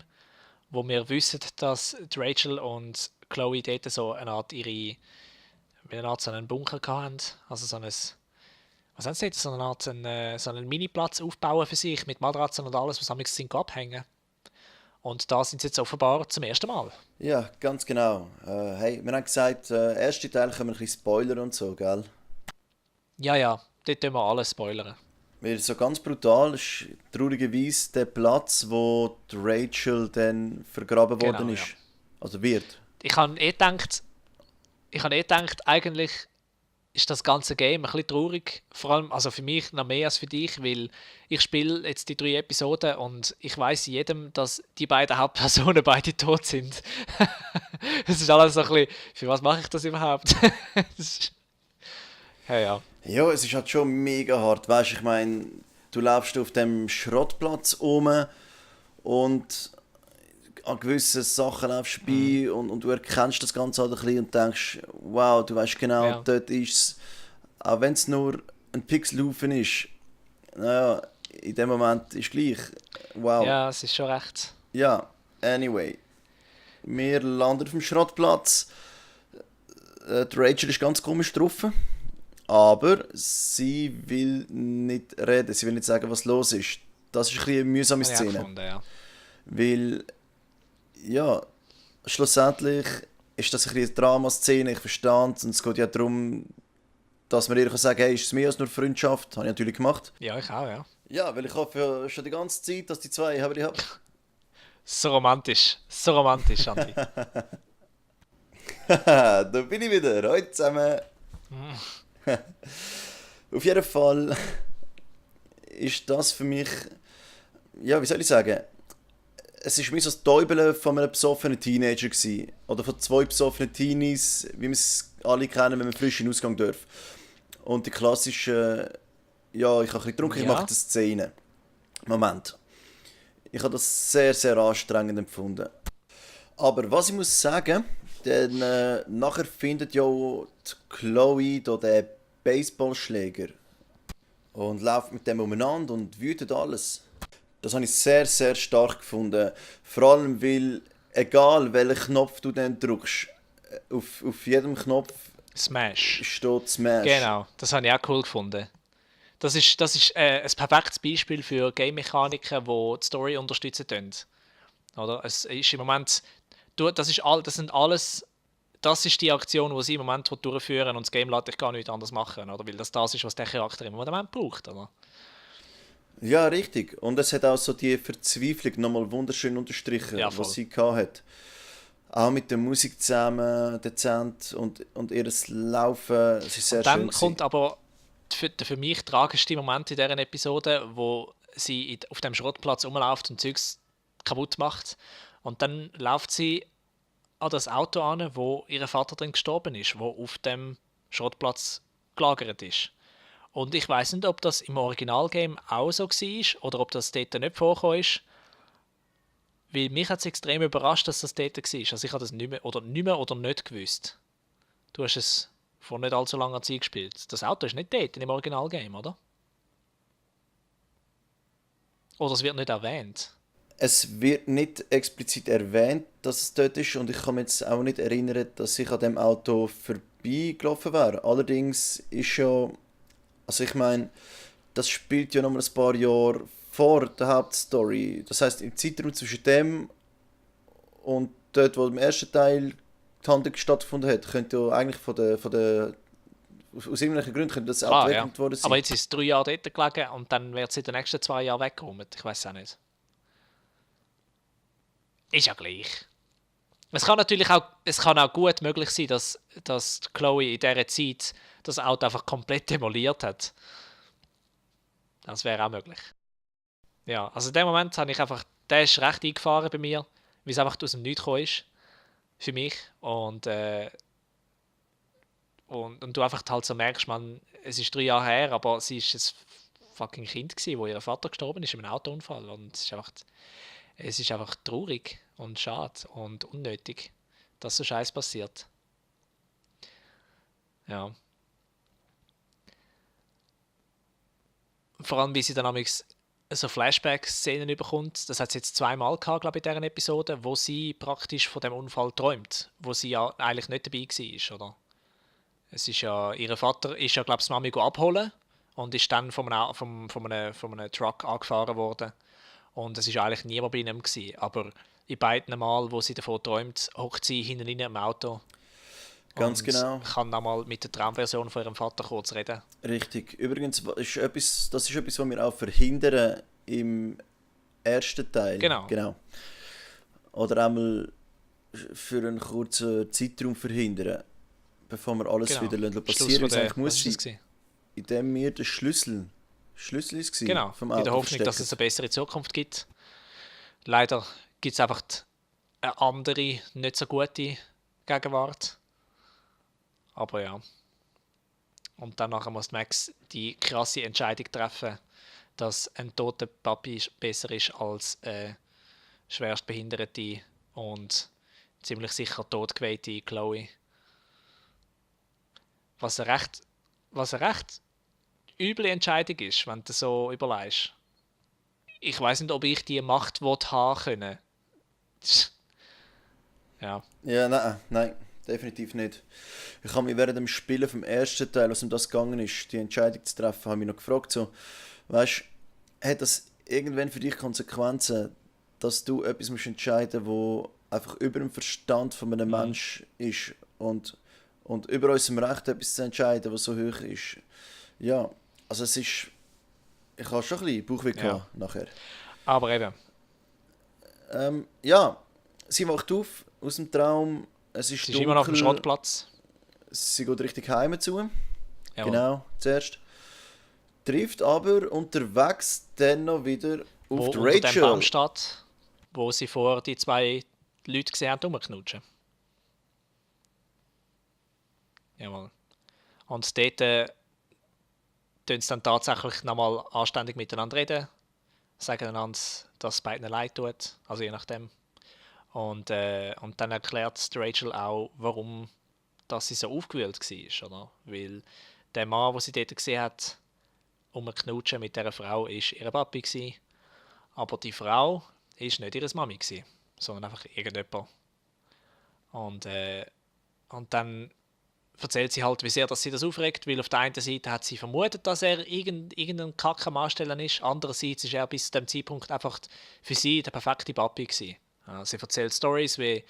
wo wir wissen, dass die Rachel und Chloe dort so eine Art so einen Bunker hatten. Also so ein, was haben sie dort? So eine Art so einen Miniplatz aufbauen für sich mit Matratzen und alles, was am sind abhängen. Und da sind sie jetzt offenbar zum ersten Mal. Ja, ganz genau. Hey, wir haben gesagt, erste Teil können wir ein bisschen spoilern und so, gell? Ja, dort tun wir alles spoilern. Weil so ganz brutal ist traurigerweise der Platz, wo die Rachel dann vergraben worden ist. Ja. Also wird. Ich habe gedacht, eigentlich ist das ganze Game ein bisschen traurig. Vor allem, also für mich noch mehr als für dich, weil ich spiele jetzt die 3 Episoden und ich weiß jedem, dass die beiden Hauptpersonen beide tot sind. Es ist alles so ein bisschen, für was mache ich das überhaupt? Ja, ja. Ja, es ist halt schon mega hart. Weißt du, ich meine, du läufst auf dem Schrottplatz rum und an gewissen Sachen läufst du bei und du erkennst das Ganze halt ein bisschen und denkst, wow, du weißt genau, Ja. dort ist es. Auch wenn es nur ein Pixelhaufen ist, naja, in dem Moment ist gleich. Wow. Ja, es ist schon recht. Ja, anyway. Wir landen auf dem Schrottplatz. Die Rachel ist ganz komisch drauf. Aber sie will nicht reden, sie will nicht sagen, was los ist. Das ist ein bisschen eine mühsame Habe ich auch Szene. gefunden, ja. Weil, ja, schlussendlich ist das ein bisschen eine Drama-Szene, ich verstehe es. Und es geht ja darum, dass man ihr sagen kann, hey, ist es mehr als nur Freundschaft? Habe ich natürlich gemacht. Ja, ich auch, ja. Ja, weil ich hoffe ja schon die ganze Zeit, dass die zwei haben. So romantisch, Andi. Da bin ich wieder. Heute zusammen. Auf jeden Fall ist das für mich, ja, wie soll ich sagen, es ist wie so das Täubeln von einem besoffenen Teenager gewesen. Oder von 2 besoffenen Teenies, wie wir es alle kennen, wenn man frisch in den Ausgang darf. Und die klassische, ja, ich habe ein bisschen getrunken, ich Ja. mache die Szene. Moment. Ich habe das sehr, sehr anstrengend empfunden. Aber was ich muss sagen, denn nachher findet ja die Chloe da den Baseballschläger und läuft mit dem umeinander und wütet alles. Das habe ich sehr, sehr stark gefunden. Vor allem, weil egal welchen Knopf du dann drückst, auf jedem Knopf Smash. steht Smash. Genau, das habe ich auch cool gefunden. Das ist ein perfektes Beispiel für Game-Mechaniken, die die Story unterstützen können. Oder? Es ist im Moment, das ist die Aktion, die sie im Moment durchführen und das Game lässt dich gar nicht anders machen, oder? Weil das ist, was der Charakter im Moment braucht, oder? Ja, richtig. Und es hat auch so die Verzweiflung nochmal wunderschön unterstrichen, Ja, voll. was sie hatte. Auch mit der Musik zusammen, dezent und ihr Laufen, es ist sehr Dann schön. kommt aber der für mich tragischste Moment in dieser Episode, wo sie auf dem Schrottplatz rumläuft und Zeugs kaputt macht. Und dann läuft sie an das Auto an, wo ihr Vater drin gestorben ist, wo auf dem Schrottplatz gelagert ist. Und ich weiß nicht, ob das im Originalgame auch so war oder ob das dort nicht vorgekommen ist. Weil mich hat es extrem überrascht, dass das dort war. Also ich habe das nicht mehr oder nicht gewusst. Du hast es vor nicht allzu langer Zeit gespielt. Das Auto ist nicht dort im Originalgame, oder? Oder es wird nicht erwähnt. Es wird nicht explizit erwähnt, dass es dort ist und ich kann mich jetzt auch nicht erinnern, dass ich an dem Auto vorbeigelaufen wäre. Allerdings ist ja, also ich meine, das spielt ja noch mal ein paar Jahre vor der Hauptstory. Das heißt im Zeitraum zwischen dem und dort, wo im ersten Teil die Handlung stattgefunden hat, könnte ja eigentlich aus irgendwelchen Gründen könnte das Auto Klar, ja. weggeräumt worden sein. Aber jetzt ist es 3 Jahre dort gelegen und dann wird es in den nächsten 2 Jahren weggeräumt. Ich weiß auch nicht. Ist ja gleich. Es kann auch gut möglich sein, dass Chloe in dieser Zeit das Auto einfach komplett demoliert hat. Das wäre auch möglich. Ja, also in dem Moment habe ich einfach, der ist recht eingefahren bei mir, weil es einfach aus dem Nichts gekommen ist. Für mich. Und du einfach halt so merkst, man, es ist 3 Jahre her, aber sie ist ein fucking Kind gewesen, wo ihr Vater gestorben ist in einem Autounfall. Und es ist einfach traurig und schade und unnötig, dass so Scheiß passiert. Ja. Vor allem, wie sie dann amigs so Flashback-Szenen bekommt. Das hat sie jetzt 2-mal gehabt, glaube ich, in dieser Episode, wo sie praktisch von dem Unfall träumt, wo sie ja eigentlich nicht dabei war, oder? Es ist ja, ihr Vater ist ja, glaube ich, die Mami abholen und ist dann von einem Truck angefahren worden. Und es war eigentlich niemand bei ihm gewesen. Aber in beiden Mal, wo sie davon träumt, hockt sie hinten rein im Auto. Ganz und genau. kann dann mal mit der Traumversion von ihrem Vater kurz reden. Richtig. Übrigens, das ist etwas, was wir auch verhindern im ersten Teil. Genau. Oder einmal für einen kurzen Zeitraum verhindern. bevor wir alles Genau. wieder Schluss passieren von der, lassen, muss was ist das sein, gewesen? indem wir den Schlüssel ist es gewesen, Genau, vom in der Auto Hoffnung, dass verstecken. es eine bessere Zukunft gibt. Leider gibt es einfach eine andere, nicht so gute Gegenwart. Aber ja. Und dann nachher muss Max die krasse Entscheidung treffen, dass ein toter Papi besser ist als eine schwerstbehinderte und ziemlich sicher totgeweihte Chloe. Was eine recht üble Entscheidung ist, wenn du so überlegst. Ich weiß nicht, ob ich die Macht haben können. Ja, Ja, nein, definitiv nicht. Ich habe mich während dem Spielen vom ersten Teil, was um das gegangen ist, die Entscheidung zu treffen, habe mich noch gefragt, so, weißt, hat das irgendwann für dich Konsequenzen, dass du etwas musst entscheiden, wo einfach über dem Verstand von einem Mensch ist und über unserem Recht etwas zu entscheiden, was so hoch ist. Ja, also es ist, ich habe schon ein bisschen Bauchweh gehabt nachher. aber eben, Ja, sie wacht auf aus dem Traum, es ist sie ist immer noch auf dem dunkel, Schrottplatz. sie geht richtig heim zu. Jawohl. Genau, zuerst. Trifft aber unterwegs dann noch wieder Wo auf die unter dem Rachel. Baum steht, wo sie vor die zwei Leute gesehen haben, rumknutschen. Jawohl. Und dort tun sie dann tatsächlich nochmal anständig miteinander reden, sagen einander, dass es beiden leid tut, also je nachdem. Und dann erklärt Rachel auch, warum dass sie so aufgewühlt war, oder? Weil der Mann, den sie dort gesehen hat, Knutschen mit dieser Frau, war ihr Papi gewesen. Aber die Frau war nicht ihre Mami gewesen, sondern einfach irgendjemand. Und dann erzählt sie halt, wie sehr dass sie das aufregt, weil auf der einen Seite hat sie vermutet, dass er irgendein Kack am Anstellen ist, andererseits ist er bis zu dem Zeitpunkt einfach für sie der perfekte Papi gewesen. Ja, sie erzählt Stories, wie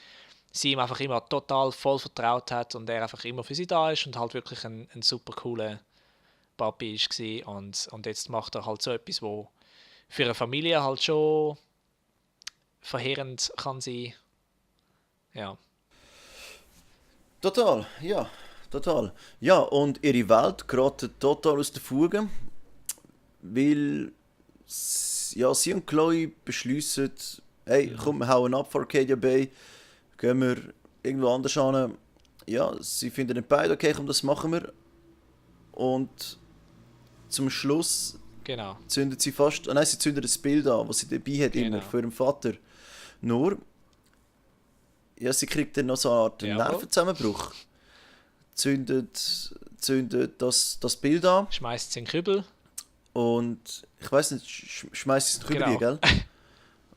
sie ihm einfach immer total voll vertraut hat und er einfach immer für sie da ist und halt wirklich ein super cooler Papi war. Und jetzt macht er halt so etwas, wo für eine Familie halt schon verheerend kann sein. Ja. Total, ja, total. Ja, und ihre Welt gerät total aus der Fuge, weil ja, sie und Chloe beschließen, hey, komm, wir hauen ab vor Arcadia Bay, gehen wir irgendwo anders hin. Ja, sie finden den beide okay, komm, das machen wir. Und zum Schluss Genau. zündet sie fast, nein, sie zündet das Bild an, das sie dabei hat, immer, von ihrem Vater. Nur, ja, sie kriegt dann noch so eine Art Nervenzusammenbruch. Zündet das Bild an. Schmeißt sie in den Kübel. Und ich weiß nicht, schmeißt es drüber, gell?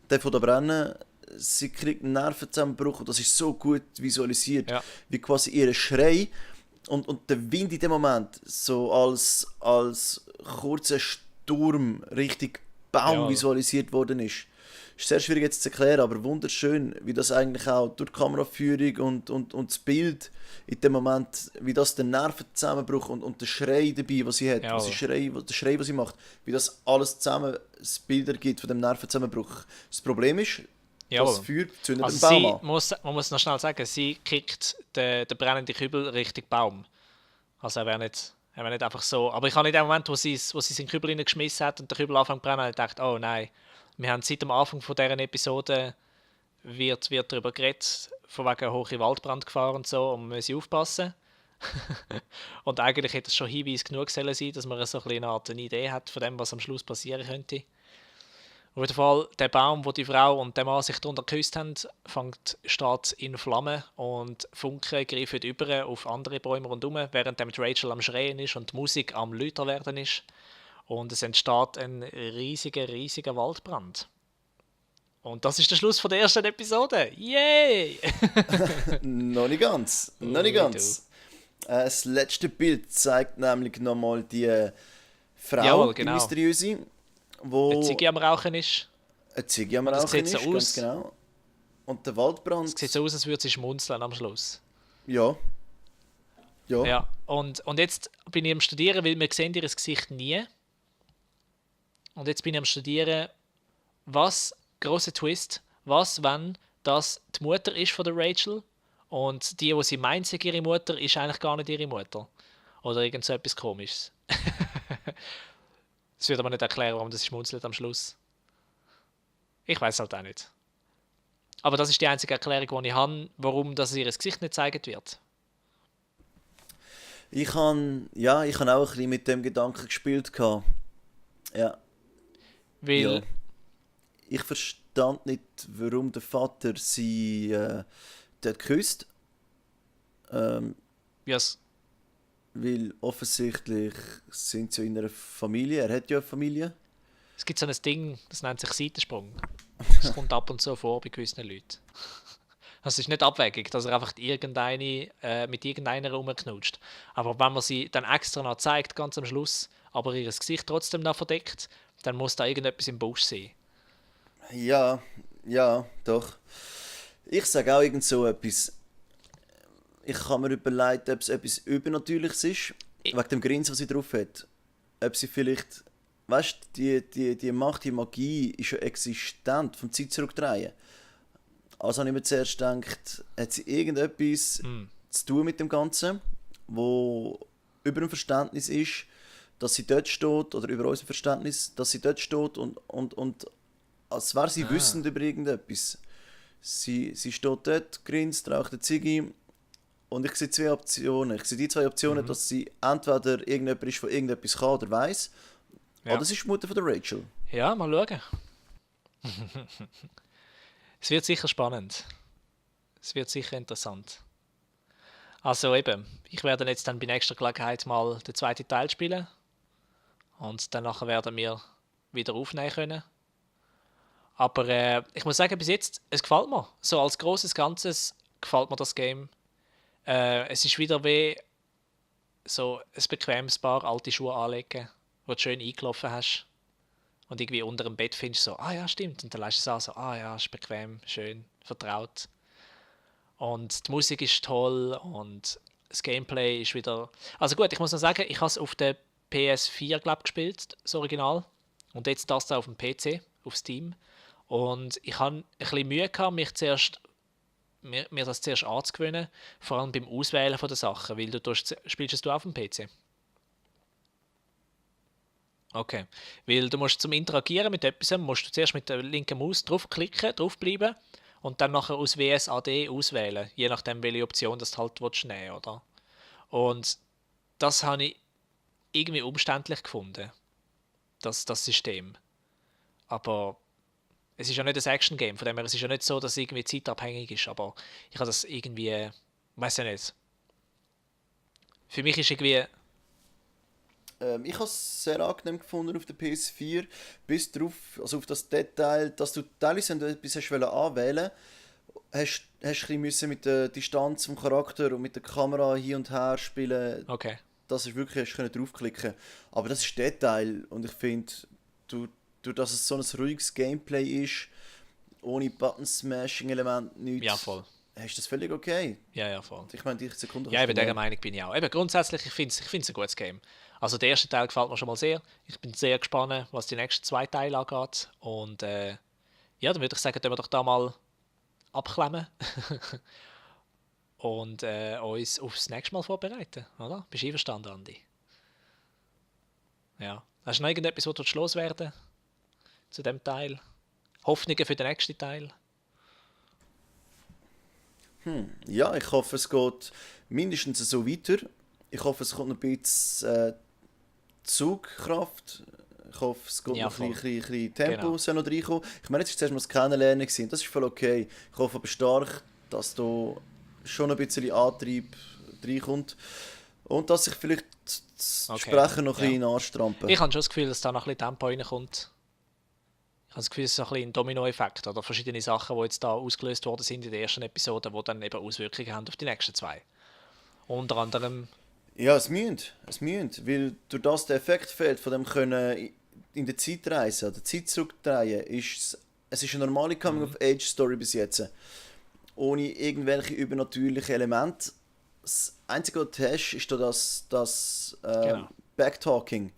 Der von da brennen, sie kriegt einen Nervenzusammenbruch und das ist so gut visualisiert, wie quasi ihr Schrei und der Wind in dem Moment so als kurzer Sturm richtig Baum visualisiert worden ist. Ist sehr schwierig jetzt zu erklären, aber wunderschön, wie das eigentlich auch durch die Kameraführung und das Bild in dem Moment, wie das den Nervenzusammenbruch und der Schrei dabei, was sie hat, der Schrei, was sie macht, wie das alles zusammen das Bild ergibt von dem Nervenzusammenbruch. Das Problem ist, das Feuer zündet den Baum an. Man muss noch schnell sagen, sie kickt den brennenden Kübel Richtung Baum. Also er wäre nicht einfach so. Aber ich habe in dem Moment, wo sie in den Kübel hineingeschmissen hat und der Kübel anfängt zu brennen, gedacht, oh nein. Wir haben seit dem Anfang von dieser Episode wird darüber geredet, von wegen hohe Waldbrandgefahr und so, und wir müssen aufpassen. Und eigentlich hätte es schon Hinweis genug sein, dass man so eine Art eine Idee hat von dem, was am Schluss passieren könnte. Auf jeden Fall, der Baum, wo die Frau und der Mann sich darunter geküsst haben, steht in Flammen und Funken greifen über auf andere Bäume rundherum, während die Rachel am Schreien ist und die Musik am lauter werden ist. Und es entsteht ein riesiger Waldbrand. Und das ist der Schluss von der ersten Episode. Yay! Noch nicht ganz. Das letzte Bild zeigt nämlich nochmal die Frau, die mysteriöse, wo eine Ziege am Rauchen ist. Eine Ziege am Rauchen ist, ganz genau. Und der Waldbrand... Es sieht so aus, als würde sie schmunzeln am Schluss. Ja. Und jetzt bin ich am Studieren, weil wir sehen ihr Gesicht nie. Und jetzt bin ich am Studieren, grosser Twist, wenn das die Mutter ist von der Rachel Und die sie meint, sei ihre Mutter, ist eigentlich gar nicht ihre Mutter. Oder irgend so etwas Komisches. Das wird aber nicht erklären, warum das schmunzelt am Schluss. Ich weiß halt auch nicht. Aber das ist die einzige Erklärung, die ich habe, warum das ihr Gesicht nicht gezeigt wird. Ich habe auch ein bisschen mit dem Gedanken gespielt. Ja. Weil, Ja. Ich verstand nicht, warum der Vater sie dort küsst. ja, es- Weil offensichtlich sind sie in einer Familie. Er hat ja eine Familie. es gibt so ein Ding, das nennt sich Seitensprung. Das kommt ab und zu vor bei gewissen Leuten. Also es ist nicht abwegig, dass er einfach mit irgendeiner rumknutscht. Aber wenn man sie dann extra noch zeigt, ganz am Schluss, aber ihr Gesicht trotzdem noch verdeckt, dann muss da irgendetwas im Busch sein. Ja, ja, doch. Ich sage auch irgend so etwas. Ich habe mir überlegt, ob es etwas Übernatürliches ist. Ich- Wegen dem Grinsen, was sie drauf hat. Ob sie vielleicht. Weißt du, die Macht, die Magie ist ja existent vom Zeit zurückdrehen. Also habe ich mir zuerst gedacht, hat sie irgendetwas zu tun mit dem Ganzen, wo über dem Verständnis ist, dass sie dort steht, oder über unser Verständnis, dass sie dort steht und als wäre sie wissend über irgendetwas. Sie steht dort, grinst, raucht eine Ziege und ich sehe zwei Optionen. Ich sehe die zwei Optionen, dass sie entweder irgendjemand ist, der irgendetwas kann oder weiss, Ja. oder sie ist die Mutter von der Rachel. Ja, mal schauen. Es wird sicher spannend. Es wird sicher interessant. Also eben, ich werde jetzt dann bei nächster Gelegenheit mal den zweiten Teil spielen. Und dann nachher werden wir wieder aufnehmen können. Aber ich muss sagen, bis jetzt, es gefällt mir. So als großes Ganzes gefällt mir das Game. Es ist wieder wie so ein bequemes Paar alte Schuhe anlegen, wo du schön eingelaufen hast. Und irgendwie unter dem Bett findest du so, ah ja, stimmt. Und dann lässt du es an, so, ah ja, ist bequem, schön, vertraut. Und die Musik ist toll und das Gameplay ist wieder... Also gut, ich muss noch sagen, ich habe es auf der PS4, glaube gespielt, das Original. Und jetzt das da auf dem PC, auf Steam. Und ich habe ein bisschen Mühe gehabt, mir das zuerst anzugewöhnen, vor allem beim Auswählen von den Sachen, weil spielst du auf dem PC? Okay, weil du musst zum Interagieren mit etwas, musst du zuerst mit der linken Maus draufklicken, draufbleiben und dann nachher aus WSAD auswählen, je nachdem welche Option das du halt nehmen willst, oder? Und das habe ich irgendwie umständlich gefunden, das System. Aber es ist ja nicht ein Action-Game, von dem her, es ist ja nicht so, dass es irgendwie zeitabhängig ist, aber ich habe das irgendwie, weiß ja nicht. Für mich ist irgendwie, Ich habe es sehr angenehm gefunden auf der PS4, bis drauf, also auf das Detail, dass du teilweise, wenn du etwas hast anwählen hast ein bisschen müssen mit der Distanz vom Charakter und mit der Kamera hin und her spielen, okay. dass du wirklich hast können draufklicken. Aber das ist Detail und ich finde, durch dass es so ein ruhiges Gameplay ist, ohne Button-Smashing-Element, nichts, Ja, voll. hast du das völlig okay. Ja, voll. Ich meine, die Sekunde Ja, eben kannst du dieser Meinung bin ich auch. Eben, grundsätzlich, ich finde es ein gutes Game. Also der erste Teil gefällt mir schon mal sehr. Ich bin sehr gespannt, was die nächsten zwei Teile angeht. Und ja, dann würde ich sagen, wir doch da mal abklemmen und uns aufs nächste Mal vorbereiten, oder? Bist du einverstanden, Andi? Ja. Hast du noch irgendetwas, was du loswerden zu dem Teil? Hoffnungen für den nächsten Teil? Ja, ich hoffe, es geht mindestens so weiter. Ich hoffe, es kommt noch ein bisschen Zugkraft. Ich hoffe, es geht Ja, noch ein voll. bisschen Tempo Genau. soll noch reinkommen. Ich meine, jetzt ist zuerst mal das Kennenlernen gewesen. Das ist voll okay. Ich hoffe aber stark, dass da schon ein bisschen Antrieb reinkommt. Und dass sich vielleicht das Okay, Sprechen noch ein ja. bisschen anstrampeln. Ich habe schon das Gefühl, dass da noch ein bisschen Tempo reinkommt. Ich habe das Gefühl, es ist so ein bisschen ein Dominoeffekt oder verschiedene Sachen, die jetzt da ausgelöst worden sind in der ersten Episode, die dann eben Auswirkungen haben auf die nächsten zwei. Unter anderem, Ja, es müssen. Weil durch das der Effekt fehlt, von dem können in der Zeit reisen oder Zeit zurückdrehen, es ist eine normale Coming-of-Age-Story bis jetzt. Ohne irgendwelche übernatürlichen Elemente. Das Einzige, was du hast, ist da das Genau. Backtalking.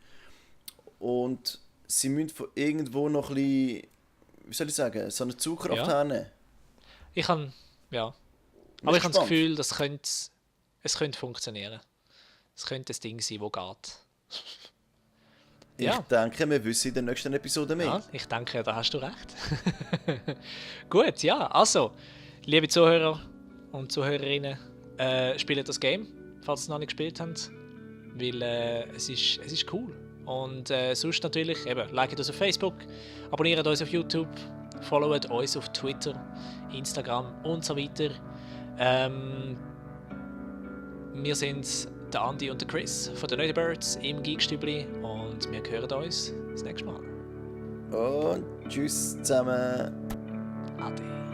Und sie müssen von irgendwo noch ein bisschen, wie soll ich sagen, so eine Zugkraft Ja. hernehmen. ich habe, ja, Aber ich habe das Gefühl, es könnte funktionieren. Es könnte ein Ding sein, das geht. Ich denke, wir wissen in der nächsten Episode mehr. Ja, ich denke, da hast du recht. Gut, ja, also, liebe Zuhörer und Zuhörerinnen, spielt das Game, falls ihr es noch nicht gespielt habt, weil es ist cool. Und sonst natürlich, eben, liket uns auf Facebook, abonniert uns auf YouTube, followt uns auf Twitter, Instagram und so weiter. Wir sind der Andi und der Chris von den Nerdybirds im Geekstübli und wir hören uns das nächste Mal. Und tschüss zusammen. Ade.